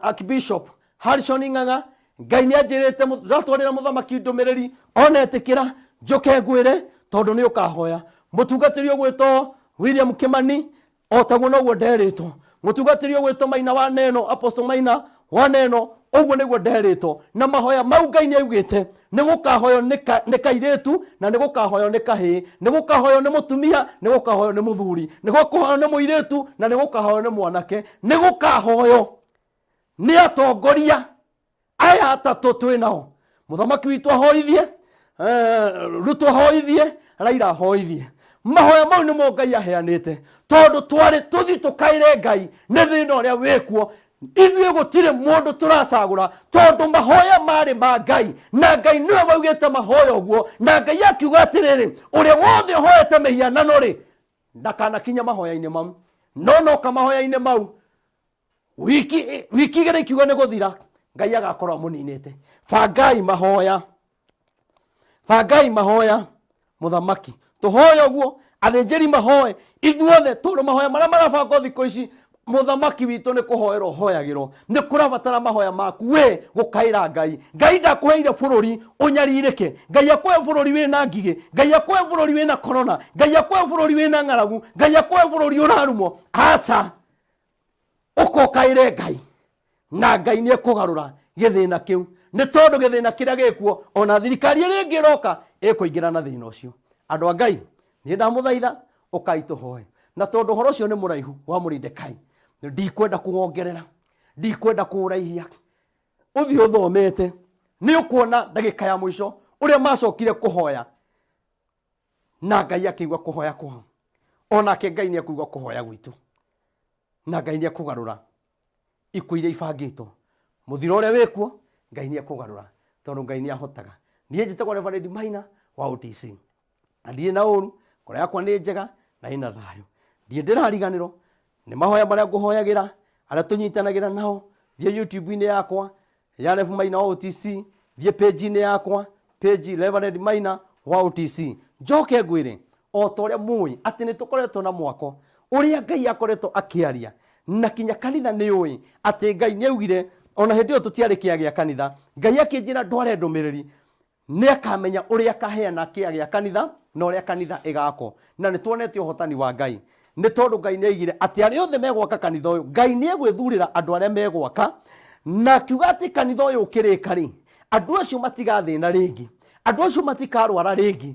Archbishop Harrison Ng'ang'a, Ngai nĩ anjĩrĩte ndatwarĩra mũthamaki ndũmĩrĩri, ona etĩkĩra njoke ngwĩre, tondũ nĩ ũkahoya. Mũtungatĩri ũgwĩtwo William Kimani, o taguo noguo nderĩtwo. Mũtungatĩri ũgwĩtwo Maina wa Neno, Apostle Maina wa Neno, ũguo nĩguo nderĩtwo. Na mahoya mau Ngai nĩ augĩte nĩ gũkahoywo nĩ kairĩtu, na nĩ gũkahoywo nĩ kahĩĩ, nĩ gũkahoywo nĩ mũtumia, nĩ gũkahoywo nĩ mũthuri, nĩ gũkahoywo nĩ mũirĩtu, na nĩ gũkahoywo nĩ mwanake, nĩ gũkahoywo nĩ atongoria aya atatũ twĩ nao. Mũthamaki witũ ahoithie, Ruto ahoithie, Raila ahoithie. Mahoya mau nĩmo Ngai aheanĩte, tondũ twarĩ tũthi tũkaĩre Ngai nĩ thĩna ũrĩa wĩkuo. Ithuĩ gũtirĩ mũndũ tũracagũra, tondũ mahoya marĩ ma Ngai, na Ngai nĩwe waugĩte mahoya ũguo. Na Ngai akiuga atĩrĩrĩ, ũrĩa wothe ũhoete mĩhianano rĩ, ndakanakinya mahoya-inĩ mau. No noka mahoya-inĩ mau, wiki igĩrĩ ikiuga nĩ gũthira, Ngai agakorwo amũninĩte. Bangai mahoya, bangai mahoya, mũthamaki tũhoe ũguo, athĩnjĩri mahoe, ithuothe, tondũ mahoya marĩa marabangwo thikũ ici, mũthamaki witũ nĩ kũhoerwo hoyagĩrwo. Nĩ kũrabatara mahoya maku we gũkaĩra Ngai. Ngai ndakũheire bũrũri ũnyarirĩke, Ngai akũhe bũrũri wĩna ngigĩ, Ngai akũhe bũrũri wĩna korona, Ngai akũhe bũrũri wĩna ng'aragu, Ngai akũhe bũrũri ũrarumwo. Aca, ũkokaĩre Ngai, na Ngai nĩ ekũgarũra gĩthĩna kĩu, nĩ tondũ gĩthĩna kĩrĩa gĩkuo, ona thirikari ĩrĩa ĩngĩ ĩroka ĩkũingĩra na thĩna ũcio. Andũ a Ngai, niĩ ndamũthaitha, ũkai tũhoe. Na tondũ ũhoro ũcio nĩ mũraihu wa Mũrindekai, ndikwenda kũwongerera, ndikwenda kũũraihia. Ũthiĩ ũthomete, nĩ ũkuona ndagĩka ya mũico ũrĩa macokire kũhoya, na Ngai akĩigua kũhoya kwao. Onake Ngai nĩ ekũigua kũhoya gwitũ, na Ngai nĩ ekũgarũra ikuũ iria ibangĩtwo, mũthiro ũrĩa wĩkuo Ngai nĩ ekũgarũra, tondũ Ngai nĩ ahotaga. Niĩ njĩtagwo Reverend Maina wa OTC, na ndirĩ na ũru, ngoro yakwa nĩ njega na ĩna thayũ. Ndirĩ ndĩrariganĩrwo nĩ mahoya marĩa ngũhoyagĩra arĩa tũnyitanagĩra nao. Thiĩ YouTube-inĩ yakwa ya Rev Maina wa OTC, thiĩ page-inĩ yakwa, page Reverend Maina wa OTC. Njoke ngwĩre o ta ũrĩa mũĩ atĩ nĩ tũkoretwo na mwako ũrĩa Ngai akoretwo akĩaria, na kinya kanitha nĩ ũĩ atĩ Ngai nĩ augire, ona hĩndĩ ĩyo tũtiarĩ kĩa gĩa kanitha, Ngai akĩnjĩra ndware ndũmĩrĩri, nĩ akamenya ũrĩa akaheana kĩa gĩa kanitha. Na ũrĩa kanitha ĩgakwo. Na nĩ tuonete ũhotani wa Ngai. Nĩ tondũ Ngai nĩ aigire atĩ arĩa othe megwaka kanitha ũyũ, Ngai nĩ egwĩthurĩra andũ arĩa megwaka, na akiuga atĩ kanitha ũyũ ũkĩrĩka rĩ, andũ acio matigathĩna rĩngĩ, andũ acio matikarwara rĩngĩ.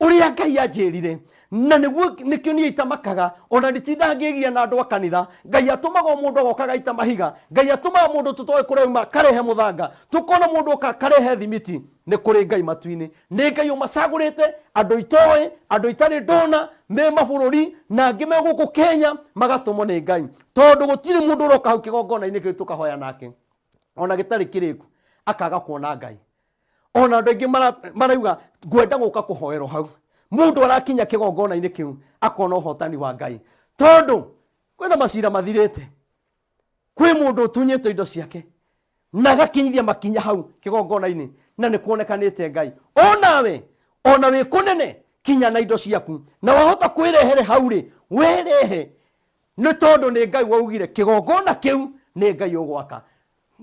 Ũrĩa Ngai anjĩrire, na nĩguo nĩkĩo niĩ itamakaga, ona nditindaga ngĩgia na andũ a kanitha. Ngai atũmaga o mũndũ agoka agaita mahiga, Ngai atũmaga mũndũ tũtoĩ kũrĩa auma akarehe mũthanga, tũkona mũndũ oka akarehe thimiti. Nĩ kũrĩ Ngai matu-inĩ, nĩ Ngai ũmacagũrĩte, andũ itoĩ, andũ itarĩ ndona, me mabũrũri na angĩ me gũkũ Kenya, magatũmwo nĩ Ngai, tondũ gũtirĩ mũndũ ũroka hau kĩgongona-inĩ kĩu tũkahoya nake ona gĩtarĩ kĩrĩku akaga kuona Ngai. Ona andũ aingĩ marauga ngwenda gũka kũhoerwo hau, mũndũ arakinya kĩgongona-inĩ kĩu akona ũhotani wa Ngai, tondũ kwĩna macira mathirĩte, kwĩ mũndũ ũtunyĩtwo indo ciake na agakinyithia makinya hau kĩgongona-inĩ, na nĩ kuonekanĩte Ngai. Onawe ona wĩ kũnene, kinya na indo ciaku, na wahota kwĩrehere hau rĩ, werehe, nĩ tondũ nĩ Ngai waugire kĩgongona kĩu nĩ Ngai ũgwaka,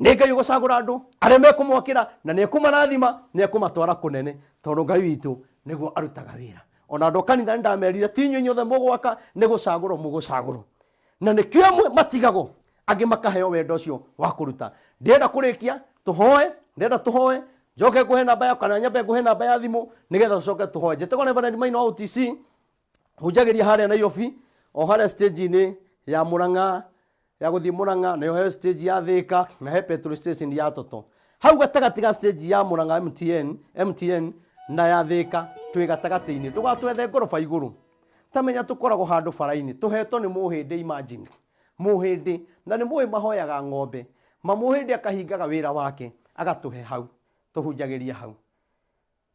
nĩ Ngai ũgũcagũra andũ arĩa mekũmwakĩra, na nĩ ekũmarathima, nĩ ekũmatwara kũnene, tondũ Ngai witũ nĩguo arutaga wĩra. Ona andũ a kanitha nĩ ndamerire, ti inyuĩ inyuothe mũgwaka, nĩ gũcagũrwo mũgũcagũrwo, na nĩkĩo amwe matigagwo, angĩ makaheo wendo ũcio wa kũruta. Ndĩrenda kũrĩkia tũhoe, ndĩrenda tũhoe, njoke ngũhe namba ya, kana nyambe ngũhe namba ya thimũ nĩgetha tũcoke tũhoe. Njĩtagwo Reverend Maina wa OTC, hunjagĩria harĩa Nairobi, o harĩa stage-inĩ ya Murang'a, ya gũthiĩ Murang'a, nayo he stage ya Thika, na he petrol station ya Toto. Hau gatagatĩ ga stage ya Murang'a MTN, MTN na ya Thika, twĩ gatagatĩ-inĩ. Ndũgatwethe ngoroba igũrũ. Tamenya tũkoragwo handũ bara-inĩ, tũhetwo nĩ mũhĩndĩ, imagine. Mũhĩndĩ, na nĩ mũĩ mahoyaga ng'ombe, ma mũhĩndĩ akahingaga wĩra wake, agatũhe hau, tũhunjagĩrie hau.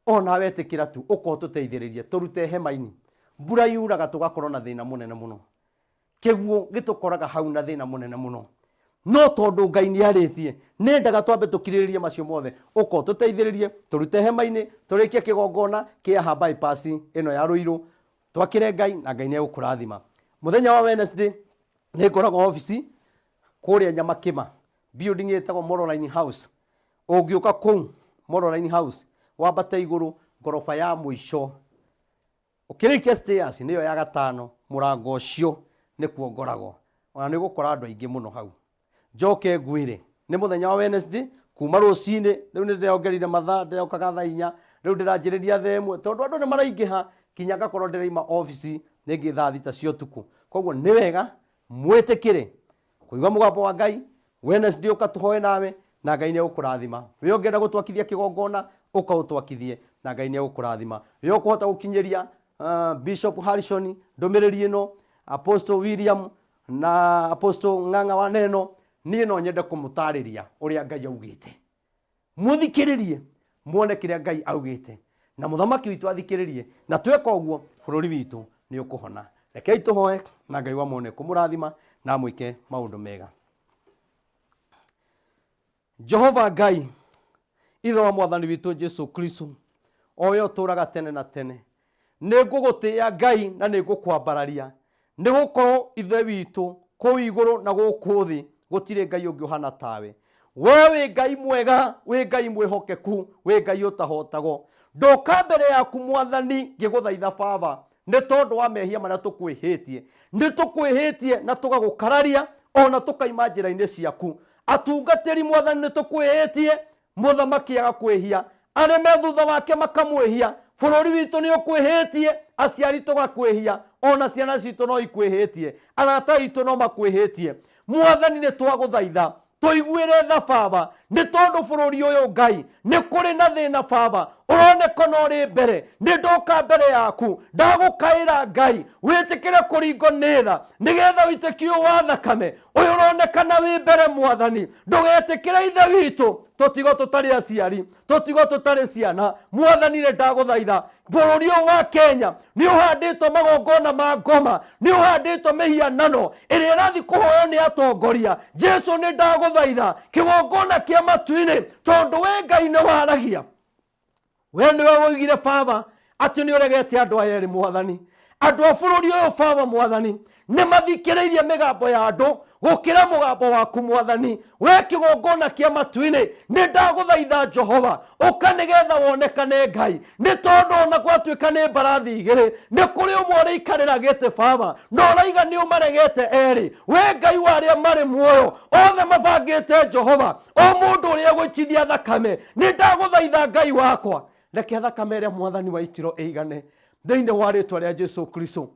Ona wetĩkĩra tu, ũka ũtũteithĩrĩrie, tũrute hema-inĩ. Mbura yuraga tũgakorwo na thĩna mũnene mũno. Kĩguũ gĩtũkoraga hau na thĩna mũnene mũno. No tondũ Ngai nĩ arĩtie, nendaga twambe tũkirĩrĩrie macio mothe, ũka ũtũteithĩrĩrie, tũrute hema-inĩ, tũrĩkie kĩgongona kĩa ha bypass ĩno ya Ruiru, twakĩre Ngai na Ngai nĩ egũkũrathima. Mũthenya wa Wednesday nĩ ngoragwo obici kũrĩa Nyamakĩma, building ĩtagwo Moroline House. Ũngĩũka kũu Moroline House, wambate igũrũ ngoroba ya mũico, ũkĩrĩkia stairs nĩyo ya gatano, mũrango ũcio nĩkuo ngoragwo. Ona nĩ ũgũkora andũ aingĩ mũno hau. Njoke ngwĩre, nĩ mũthenya wa Wednesday, kuma rũcinĩ, rĩu nĩ ndĩrongerire mathaa, ndĩrokaga thaa inya, rĩu ndĩranjĩrĩria thaa ĩmwe, tondũ andũ nĩ maraingĩha, kinya ngakorwo ndĩraima obici rĩngĩ thaa thita cia ũtukũ. Koguo nĩ wega mwĩtĩkĩre kũigua mũgambo wa Ngai. Wednesday ũka tũhoe nawe, na Ngai nĩ egũkũrathima. We ũngĩenda gũtwakithia kĩgongona, ũka ũtwakithie, na Ngai nĩ egũkũrathima. We ũkũhota gũkinyĩria Bishop Harrison ndũmĩrĩri ĩno, Apostle William na Apostle Ng'ang'a wa Neno, niĩ no nyende kũmũtarĩria ũrĩa Ngai augĩte. Mũthikĩrĩrie muone kĩrĩa Ngai augĩte, na mũthamaki witũ athikĩrĩrie, na tweka ũguo bũrũri witũ nĩ ũkũhona. Rekei tũhoe, na Ngai wa muoyo nĩ ekũmũrathima na amwĩke maũndũ mega. Jehova Ngai, Ithe wa Mwathani witũ Jesu Kristo, o we ũtũũraga tene na tene, nĩ ngũgũtĩĩa Ngai na nĩ ngũkwambararia, nĩ gũkorwo Ithe witũ kũu igũrũ na gũkũ thĩ gũtirĩ Ngai ũngĩ ũhana tawe. We wĩ Ngai mwega, wĩ Ngai mwĩhokeku, wĩ Ngai ũtahotagwo. Ndoka mbere yaku Mwathani ngĩgũthaitha Baba, nĩ tondũ wa mehia marĩa tũkwĩhĩtie. Nĩ tũkwĩhĩtie na tũgagũkararia, ona tũkaima njĩra-inĩ ciaku. Atungatĩri Mwathani nĩ tũkwĩhĩtie, mũthamaki agakwĩhia, arĩa me thutha wake makamwĩhia, bũrũri witũ nĩ ũkwĩhĩtie, aciari tũgakwĩhia, ona ciana citũ no ikwĩhĩtie, arata aitũ no makwĩhĩtie. Mwathani nĩ twagũthaitha tũiguĩre tha Baba, nĩ tondũ bũrũri ũyũ Ngai nĩ kũrĩ na thĩna Baba, ũronekana ũrĩ mbere. Nĩ ndoka mbere yaku ndagũkaĩra Ngai, wĩtĩkĩre kũringwo nĩ tha nĩgetha wĩtĩkio wa thakame ũyũ ũronekana wĩ mbere Mwathani, ndũgetĩkĩre Ithe witũ tũtigwo tũtarĩ aciari, tũtigwo tũtarĩ ciana. Mwathani nĩ ndagũthaitha, bũrũri ũyũ wa Kenya nĩ ũhandĩtwo magongona ma ngoma, nĩ ũhandĩtwo mĩhianano ĩrĩa ĩrathiĩ kũhoywo nĩ atongoria. Jesu nĩ ndagũthaitha, kĩgongona kĩa matu-inĩ, tondũ we Ngai nĩ waragia, we nĩwe woigire Baba atĩ nĩ ũregete andũ aya erĩ Mwathani, Andũ a bũrũri ũyũ baba mwathani nĩ mathikĩrĩirie mĩgambo ya andũ gũkĩra mũgambo waku mwathani. We kĩgongona kĩa matu-inĩ, nĩ ndagũthaitha Jehova, ũka nĩgetha wonekane Ngai, nĩ tondũ ona gwatuĩka nĩ mbarathi igĩrĩ, nĩ kũrĩ ũmwe ũrĩikarĩra gĩtĩ baba, na ũraiga nĩ ũmaregete erĩ. We Ngai wa arĩa marĩ muoyo othe mabangĩte Jehova, o mũndũ ũrĩa ũgũitithia thakame, nĩ ndagũthaitha Ngai wakwa, reke thakame ĩrĩa mwathani waitirwo ĩigane thĩinĩ wa rĩtwa rĩa Jesu Kristo.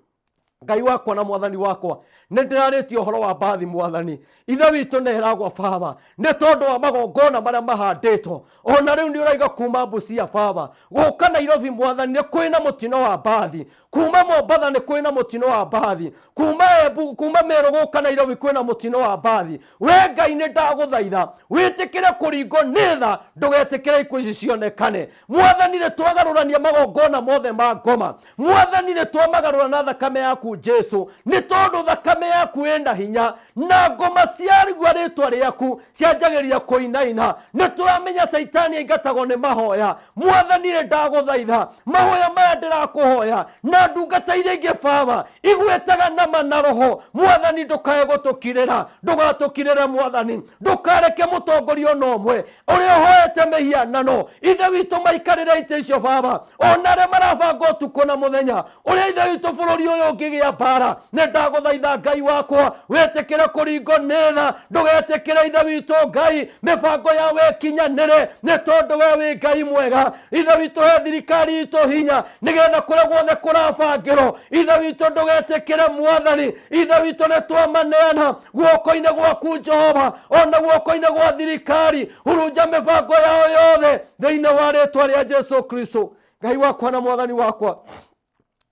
Ngai wakwa na mwathani wakwa, nĩ ndĩrarĩtie ũhoro wa mbathi mwathani. Ithe witũ nĩ ĩragwa baba nĩ tondũ wa magongona marĩa mahandĩtwo. Ona rĩu nĩ ũraiga kuma Busia baba gũka Nairobi mwathani nĩ kwĩna mũtino wa mbathi, kuma Mombatha nĩ kwĩna mũtino wa mbathi, kuma Embu, kuma Meru gũka Nairobi kwĩna mũtino wa mbathi. We Ngai, nĩ ndagũthaitha wĩtĩkĩre kũringwo nĩ tha, ndũgetĩkĩre ikuũ ici cionekane mwathani. Nĩ twagarũrania magongona mothe ma ngoma mwathani, nĩ twamagarũra na thakame yaku Jesu, nĩ tondũ thakame yaku ĩna hinya na ngoma ciarigua rĩtwa rĩaku cianjagĩrĩria kũinaina. Nĩ tũramenya Caitani aingatagwo nĩ mahoya mwathani. Nĩ ndagũthaitha mahoya maya ndĩrakũhoya na ndungata iria ingĩ baba igwĩtaga nama na roho mwathani, ndũkae gũtũkirĩra, ndũgatũkirĩre mwathani, ndũkareke mũtongoria ona ũmwe ũrĩa ũhoete mĩhianano ithe witũ maikarĩre itĩ icio baba, ona arĩa marabanga ũtukũ na mũthenya ũrĩa ithe witũ bũrũri ũyũ ũngĩgĩa mbara. Nĩ ndagũthaitha Ngai wakwa, wĩtĩkĩre kũringwo nĩ tha, ndũgetĩkĩre ithe witũ Ngai mĩbango ya wĩkinyanĩre, nĩ tondũ we wĩ Ngai mwega. Ithe witũ, he thirikari itũ hinya nĩgetha kũrĩa guothe kũrabangĩrwo ithe witũ ndũgetĩkĩre mwathani. Ithe witũ, nĩ twamaneana guoko-inĩ gwaku Jehova, ona guoko-inĩ gwa thirikari, hurunja mĩbango yao yothe thĩinĩ wa rĩtwa rĩa Jesu Kristo. Ngai wakwa na mwathani wakwa,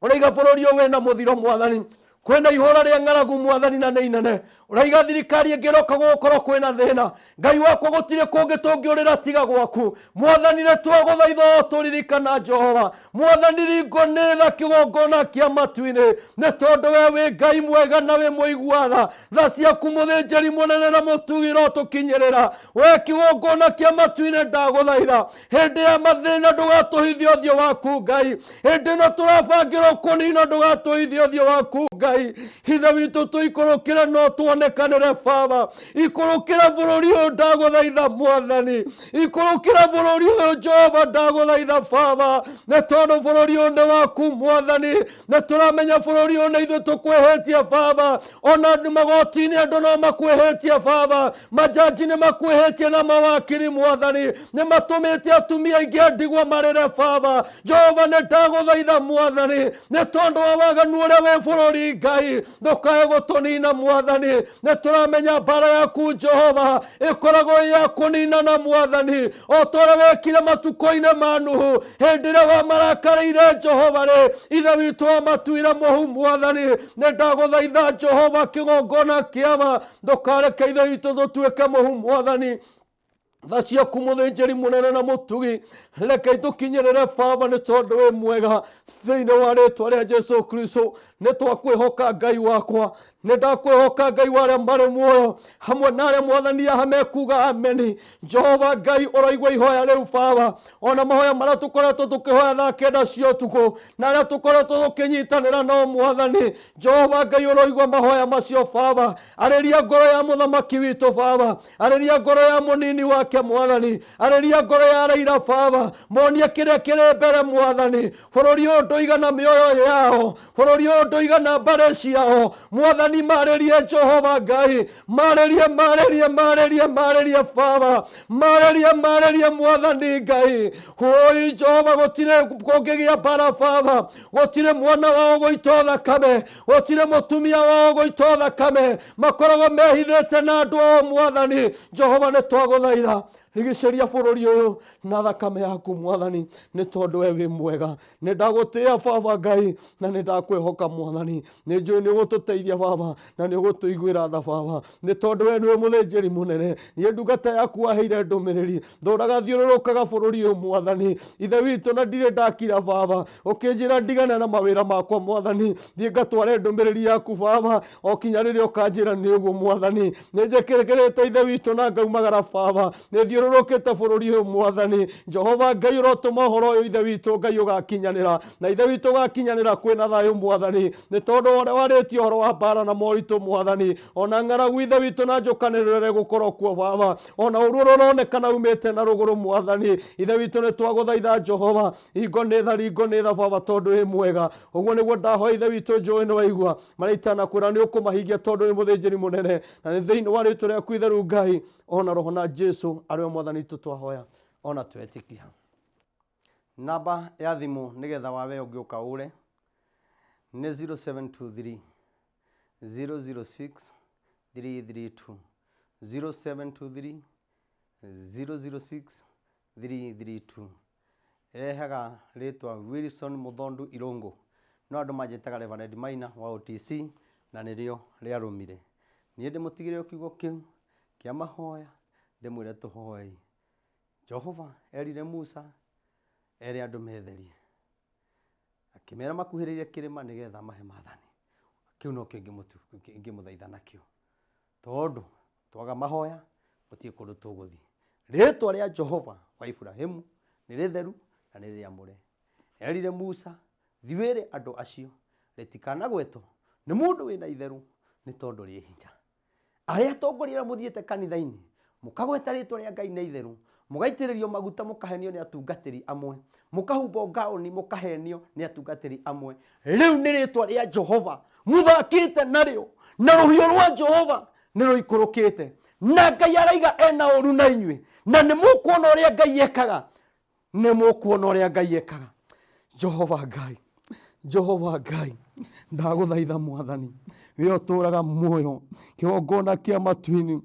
ũraiga bũrũri ũyũ wĩna mũthiro mwathani, kwĩna ihũra rĩa ng'aragu mwathani na nĩ inene. Ũraiga thirikari ĩngĩroka gũgũkorwo kwĩna thĩna. Ngai wakwa, gũtirĩ kũngĩ tũngĩũrĩra tiga gwaku mwathani. Nĩ twagũthaitha o tũririkana Jehova mwathani, ringo nĩ tha kĩgongona kĩa matu-inĩ, nĩ tondũ we wĩ Ngai mwega na wĩ mũigua tha. Tha ciaku mũthĩnjĩri mũnene na mũtugi rotũkinyĩrĩra. We kĩgongona kĩa matu-inĩ, ndagũthaitha hĩndĩ ya mathĩna ndũgatũhithie ũthiũ waku Ngai. Hĩndĩ ĩno tũrabangĩrwo kũnina, ndũgatũhithie ũthiũ waku Ngai. Ithe witũ, tũikũrũkĩre no tuonekanĩre baba. Ikũrũkĩra bũrũri ũyũ, ndagũthaitha mwathani, ikũrũkĩra bũrũri ũyũ Jehova, ndagũthaitha baba, nĩ tondũ bũrũri ũyũ nĩ waku mwathani. Nĩ tũramenya bũrũri ũyũ nĩ ithuĩ tũkwĩhĩtie baba, ona magoti-inĩ andũ no makwĩhĩtie baba, majaji nĩ makwĩhĩtie na mawakiri mwathani, nĩ matũmĩte atumia aingĩ a ndigwa marĩre baba. Jehova, nĩ ndagũthaitha mwathani, nĩ tondũ wa waganu ũrĩa wĩ bũrũri Ngai, ndũkae gũtũnina mwathani. Nĩ tũramenya mbara yaku Jehova ĩkoragwo ĩ ya kũninana mwathani, o ta ũrĩa wekire matukũ-inĩ ma Nuhu hĩndĩ ĩrĩa wamarakarĩire Jehova rĩ, ithe witũ wamatuire mũhu mwathani. Nĩ ndagũthaitha Jehova kĩgongona kĩama, ndũkareke ithe witũ tũtuĩke mũhu mwathani. Tha ciaku mũthĩnjĩri mũnene na mũtugi, reke itũkinyĩrĩre baba, nĩ tondũ wĩ mwega. Thĩinĩ wa rĩtwa rĩa Jesu Kristo, nĩ twakwĩhoka Ngai wakwa, nĩ ndakwĩhoka Ngai wa arĩa marĩ muoyo, hamwe na arĩa mwathani haha mekuga ameni. Jehova Ngai, ũraigua ihoya rĩu baba, ona mahoya marĩa tũkoretwo tũkĩhoya thaa 9 cia ũtukũ na arĩa tũkoretwo tũkĩnyitanĩra nao mwathani. Jehova Ngai, ũroigua mahoya macio baba. Arĩria ngoro ya mũthamaki witũ baba, arĩria ngoro ya mũnini wake mwathani, arĩria ngoro ya Raila baba, monie kĩrĩa kĩrĩ mbere mwathani. Bũrũri ũyũ ndũigana mĩoyo yao, bũrũri ũyũ ndũigana mbarĩ ciao mwathani. Marĩrie Jehova Ngai, marĩrie, marĩrie, marĩrie, marĩrie baba, marĩrie, marĩrie mwathani Ngai. Hũi Jehova, gũtirĩ kũngĩgĩa mbara baba, gũtirĩ mwana wao gũitwo thakame, gũtirĩ mũtumia wao gũitwo thakame, makoragwo mehithĩte na andũ ao mwathani. Jehova, nĩ twagũthaitha, rigicĩria bũrũri ũyũ na thakame yaku mwathani, nĩ tondũ we wĩ mwega. Nĩ ndagũtĩĩa baba Ngai na nĩ ndakwĩhoka mwathani. Nĩ njũĩ nĩ ũgũtũteithia baba na nĩ ũgũtũiguĩra tha baba, nĩ tondũ we nĩwe mũthĩnjĩri mũnene. Niĩ ndungata yaku waheire ndũmĩrĩri, ndũraga thiũrũrũkaga bũrũri ũyũ mwathani ithe witũ na ndirĩ ndakira baba. Ũkĩnjĩra ndigane na mawĩra makwa mwathani, thiĩ ngatware ndũmĩrĩri yaku baba, o kinya rĩrĩa ũkanjĩra nĩ ũguo mwathani. Nĩ njĩkĩrĩte ithe witũ na ngaumagara baba, nĩ thiũrũrũkĩte. Ũthiũrũrũkĩte bũrũri ũyũ Mwathani. Jehova Ngai, ũrotũma ũhoro ũyũ Ithe witũ Ngai ũgakinyanĩra, na Ithe witũ ũgakinyanĩra kwĩna thayũ Mwathani, nĩ tondũ ũrĩa warĩtie ũhoro wa mbara na moritũ Mwathani, ona ng'aragu Ithe witũ na njũkanĩrĩro ĩrĩa ĩgũkorwo kuo Baba, ona ũru ũrĩa ũronekana umĩte na rũgũrũ Mwathani. Ithe witũ nĩ twagũthaitha Jehova, hingo nĩ tha, ringo nĩ tha Baba, tondũ wĩ mwega. Ũguo nĩguo ndahoya Ithe witũ, njũĩ nĩ waigua marĩa itanakwĩra nĩ ũkũmahingia, tondũ wĩ mũthĩnjĩri mũnene, na nĩ thĩinĩ wa rĩtwa rĩaku itheru Ngai, ona roho na Jesu arĩ we Mwathani witũ twahoya ona twetĩkia. Namba ya thimũ nĩgetha wawe ũngĩũka ũre nĩ 0723 006 332, 0723 006 332. Ĩrehaga rĩtwa Wilson Mũthondu Irũngũ, no andũ manjĩtaga Reverend Maina wa OTC na nĩrĩo rĩarũmire. Niĩ ndĩmũtigĩre o kiugo kĩu kĩa mahoya ndĩmwĩre tũhoei. Jehova erire Musa ere andũ metherie, akĩmera makuhĩrĩrie kĩrĩma nĩgetha amahe maathani. Kĩu nokĩo ingĩmũthaitha nakĩo. Tondũ twaga mahoya gũtirĩ kũndũ tũgũthiĩ. Rĩtwa rĩa Jehova wa Iburahimu nĩ rĩtheru na nĩ rĩamũre. Erire Musa, thiĩ wĩre andũ acio rĩtikanagwetwo nĩ mũndũ wĩna itherũ nĩ tondũ rĩ hinya. Arĩa atongoria arĩa mũthiĩte kanitha-inĩ mũkagweta rĩtwa rĩa Ngai na itherũ, mũgaitĩrĩrio maguta mũkahenio nĩ atungatĩri amwe, mũkahumbwo ngaũni mũkahenio nĩ atungatĩri amwe. Rĩu nĩ rĩtwa rĩa Jehova mũthakĩte narĩo, na rũhiũ rwa Jehova nĩ rũikũrũkĩte, na Ngai araiga ena ũru na inyuĩ, na nĩ mũkuona ũrĩa Ngai ekaga, nĩ mũkuona ũrĩa Ngai ekaga. Jehova Ngai, Jehova Ngai, ndagũthaitha Mwathani, we ũtũũraga muoyo, kĩgongona kĩa matu-inĩ,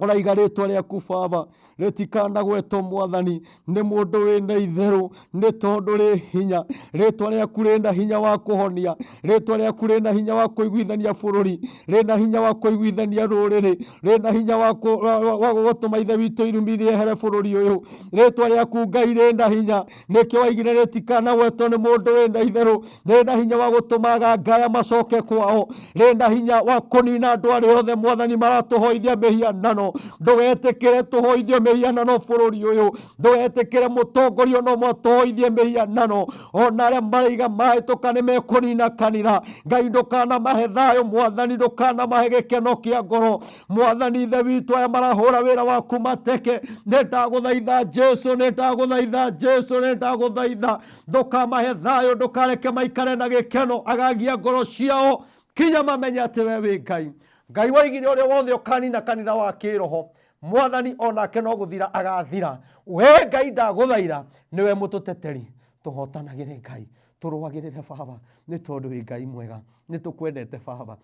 ũraiga rĩtwa rĩaku Baba rĩtikanagwetwo Mwathani nĩ mũndũ wĩna itherũ, nĩ tondũ rĩ hinya. Rĩtwa rĩaku rĩna hinya wa kũhonia, rĩtwa rĩaku rĩna hinya wa kũiguithania bũrũri, rĩna hinya wa kũiguithania rũrĩrĩ, rĩna hinya wa gũtũma Ithe witũ irumi rĩehere bũrũri ũyũ. Rĩtwa rĩaku Ngai rĩna hinya, nĩkĩo waigire rĩtikanagwetwo nĩ mũndũ wĩna itherũ. Rĩna hinya wa gũtũma agangaya macoke kwao, rĩna hinya wa kũnina andũ arĩa othe Mwathani maratũhoithia mĩhianano. Ndũgetĩkĩre tũhoithio mĩhianano bũrũri ũyũ, ndũgetĩkĩre mũtongoria no matũhoithie mĩhianano. Ona arĩa maraiga mahĩtũka nĩ mekũnina kanitha, Ngai ndũkanamahe thayũ Mwathani, ndũkanamahe gĩkeno kĩa ngoro Mwathani. Ithe witũ, aya marahũra wĩra waku mateke, nĩ ndagũthaitha Jesu, nĩ ndagũthaitha Jesu, nĩ ndagũthaitha ndũkamahe thayũ, ndũkareke maikare na gĩkeno, agagia ngoro ciao kinya mamenye atĩ we wĩ Ngai. Ngai waigire ũrĩa wothe ũkanina kanitha wa kĩroho Mwathani onake no gũthira agathira. We Ngai ndagũthaitha, nĩwe mũtũteteri, tũhotanagĩre Ngai, tũrũagĩrĩre Baba, nĩ tondũ wĩ Ngai mwega, nĩ tũkwendete Baba.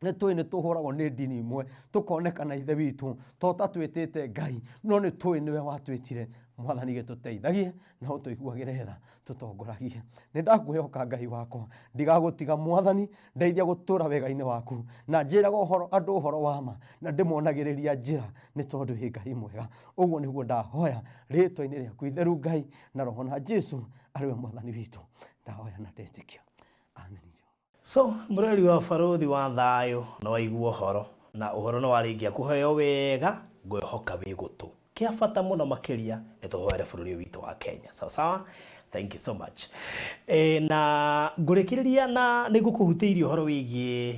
Nĩ tũĩ nĩ tũhũragwo nĩ ndini imwe tũkonekana Ithe witũ to tatwĩtĩte Ngai, no nĩ tũĩ nĩwe watwĩtire Mwathani. Gĩtũteithagie na ũtũiguagĩre tha, tũtongoragie. Nĩ ndakwĩhoka Ngai wakwa, ndigagũtiga Mwathani, ndeithia gũtũra wega-inĩ waku, na njĩraga ũhoro andũ ũhoro wa ma, na ndĩmonagĩrĩria njĩra, nĩ tondũ wĩ Ngai mwega. Ũguo nĩguo ndahoya rĩtwa-inĩ rĩaku itheru Ngai, na roho na Jesu arĩ we Mwathani witũ, ndahoya na ndetĩkia, amen. So mũrori wa Barũthi wa Thayũ nĩ waigua ũhoro, na ũhoro nĩ warĩkia kũheo wega, ngwĩhoka wĩ gũtũ. Kĩa bata mũno makĩria nĩ tũhoere bũrũri ũyũ witũ wa Kenya. Sawa sawa? Thank you so much. E, na ngũrĩkĩrĩria na nĩ ngũkũhutĩirie ũhoro wĩgiĩ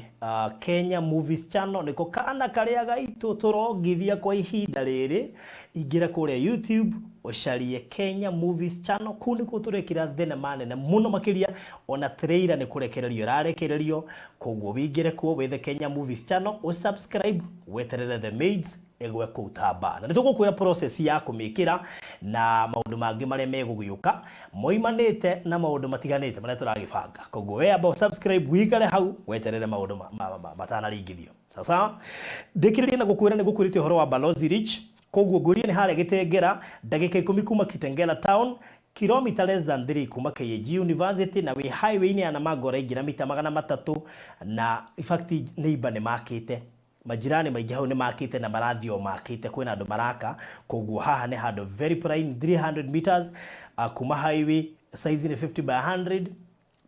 Kenya Movies Channel, nĩko kana karĩa gaitũ tũrongithia kwa ihinda rĩrĩ. Ingĩra kũrĩa YouTube ũcarie Kenya Movies Channel, kũu nĩkuo tũrekĩra thenema nene mũno makĩria, ona trailer nĩ kũrekererio ĩrarekererio, koguo wĩingĩre kuo wethe Kenya Movies Channel, ũsubscribe, weterere The Maids ĩgwe kũu ta mbaa. Na nĩ tũgũkwĩra process ya kũmĩkĩra na maũndũ mangĩ marĩa megũgĩũka moimanĩte na maũndũ matiganĩte marĩa tũragĩbanga. Koguo we amba ũsubscribe wĩikare hau weterere maũndũ matanaringithio. Sawa sawa? Ndĩkĩrĩrie na gũkwĩra nĩ ngũkwĩrĩte ũhoro wa Balozi Ridge. Koguo ngwĩrire nĩ harĩa Gĩtengera, ndagĩka ikũmi kuma Kitengela Town, kilomita less than 3 kuma KAG University, na wĩ highway-inĩ ya Namanga ũraingĩra mita 300, na in fact neighbor nĩ makĩte, majirani maingĩ hau nĩ makĩte na marathiĩ o makĩte, kwĩna andũ maraka, koguo haha nĩ handũ very prime, 300 meters kuma highway, size nĩ 50 by 100.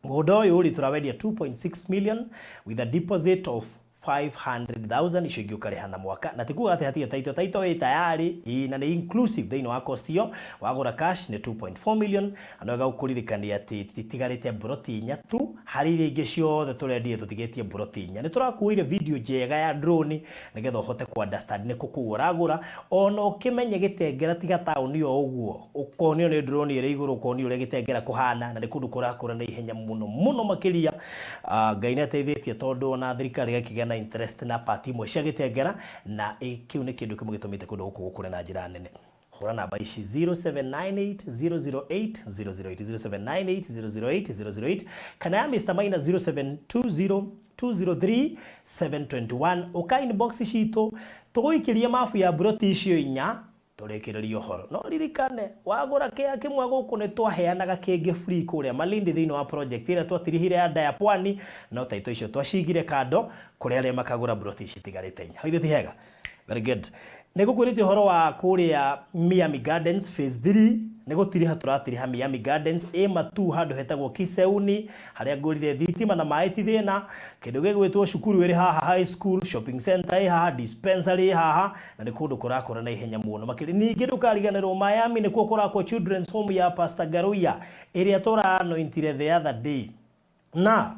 Mũgũnda ũyũ rĩ tũrawendia 2.6 million with a deposit of 500,000, icio ingĩ ũkarĩha na mwaka. Na tikuga atĩ hatirĩ title, title ĩ tayari ĩ, na nĩ inclusive thĩinĩ wa cost ĩyo. Wagũra cash nĩ 2.4 million. Na wega gũkũririkania atĩ titigarĩte mburoti inya tu harĩ iria ingĩ ciothe tũrendire, tũtigĩtie mburoti inya. Nĩ tũrakuoire video njega ya drone nĩgetha ũhote ku understand nĩ kũ kũu ũragũra, ona ũkĩmenye Gĩtengera tiga taũni o ũguo, ũkonio nĩ drone ĩrĩ igũrũ, ũkonio ũrĩa Gĩtengera kũhana, na nĩ kũndũ kũrakũra na ihenya mũno mũno makĩria. Ngai nĩ ateithĩtie tondũ ona thirikari ĩgakĩgĩa na interest na part imwe cia Gĩtengera, na kĩu nĩ kĩndũ kĩmwe gĩtũmĩte kũndũ gũkũ gũkũre na njĩra nene. Hũra namba ici 0798 008 008, 0798 008 008, kana ya Mr Maina 0720 203 721. Ũka inbox citũ tũgũikĩrie mabu ya mburoti icio inya, tũrĩkĩrĩrie ũhoro. No ririkane, wagũra kĩa kĩmwe gũkũ nĩ twaheanaga kĩngĩ free kũrĩa Malindi thĩinĩ wa project ĩrĩa twatirihire ya Ndaya Pwani, no taito icio twacigire kando kũrĩ arĩa makagũra mburoti ici itigarĩte inya. Ithuĩ ti hega? Very good. Nĩ ngũkwĩrĩte ũhoro wa kũrĩa Miami Gardens phase 3. Nĩ gũtiriha tũratiriha Miami Gardens ĩ matu handũ hetagwo Kiseuni, harĩa ngũrire thitima na maĩ ti thĩna. Kĩndũ gĩgwĩtwo cukuru ĩrĩ haha, high school, shopping center ĩ haha, dispensary ĩ haha, na nĩ kũndũ kũrakũra na ihenya mũno makĩria. Ningĩ ndũkariganĩrwo Miami nĩkuo kũrakwo children's home ya Pastor Garuya ĩrĩa tũranointire the other day, na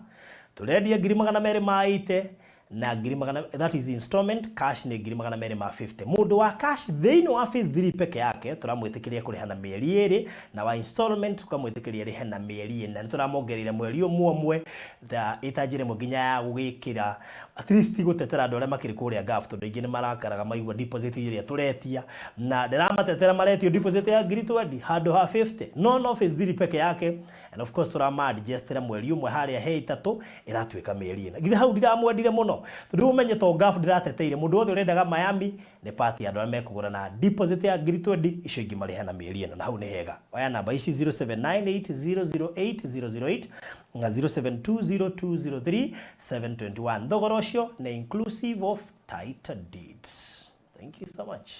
tũrendia 280,000 na ngiri magana, that is installment. Cash nĩ 250,000. Mũndũ wa cash thĩinĩ wa phase 3 peke yake tũramwĩtĩkĩria kũrĩha na mĩeri 2, na wa installment tũkamwĩtĩkĩria rĩhe na mĩeri 4. Nĩ tũramongereire mweri ũmwe ũmwe ĩta njĩra ĩmwe nginya ya gũgĩkĩra at least gũtetera andũ arĩa makĩrĩ kũrĩa Gulf, tondũ aingĩ nĩ marakaraga maigua deposit ĩrĩa tũretia, na ndĩramatetera maretio deposit ya 20,000 handũ ha 50. No phase 3 peke yake, and of course tũrama-adjustĩra mweri ũmwe harĩa he 3 ĩratuĩka mĩeri 4. Githĩ hau ndiramwendire mũno? Tondũ ũmenye to Gulf ndĩrateteire, mũndũ wothe ũrendaga Miami nĩ part ya andũ arĩa mekũgũra na deposit ya 20,000, icio ingĩ marĩhe na mĩeri 4, na hau nĩ hega. Oya namba ici 0798 008 008 na 0720 203 721. Thogora ũcio nĩ inclusive of title deed. Thank you so much.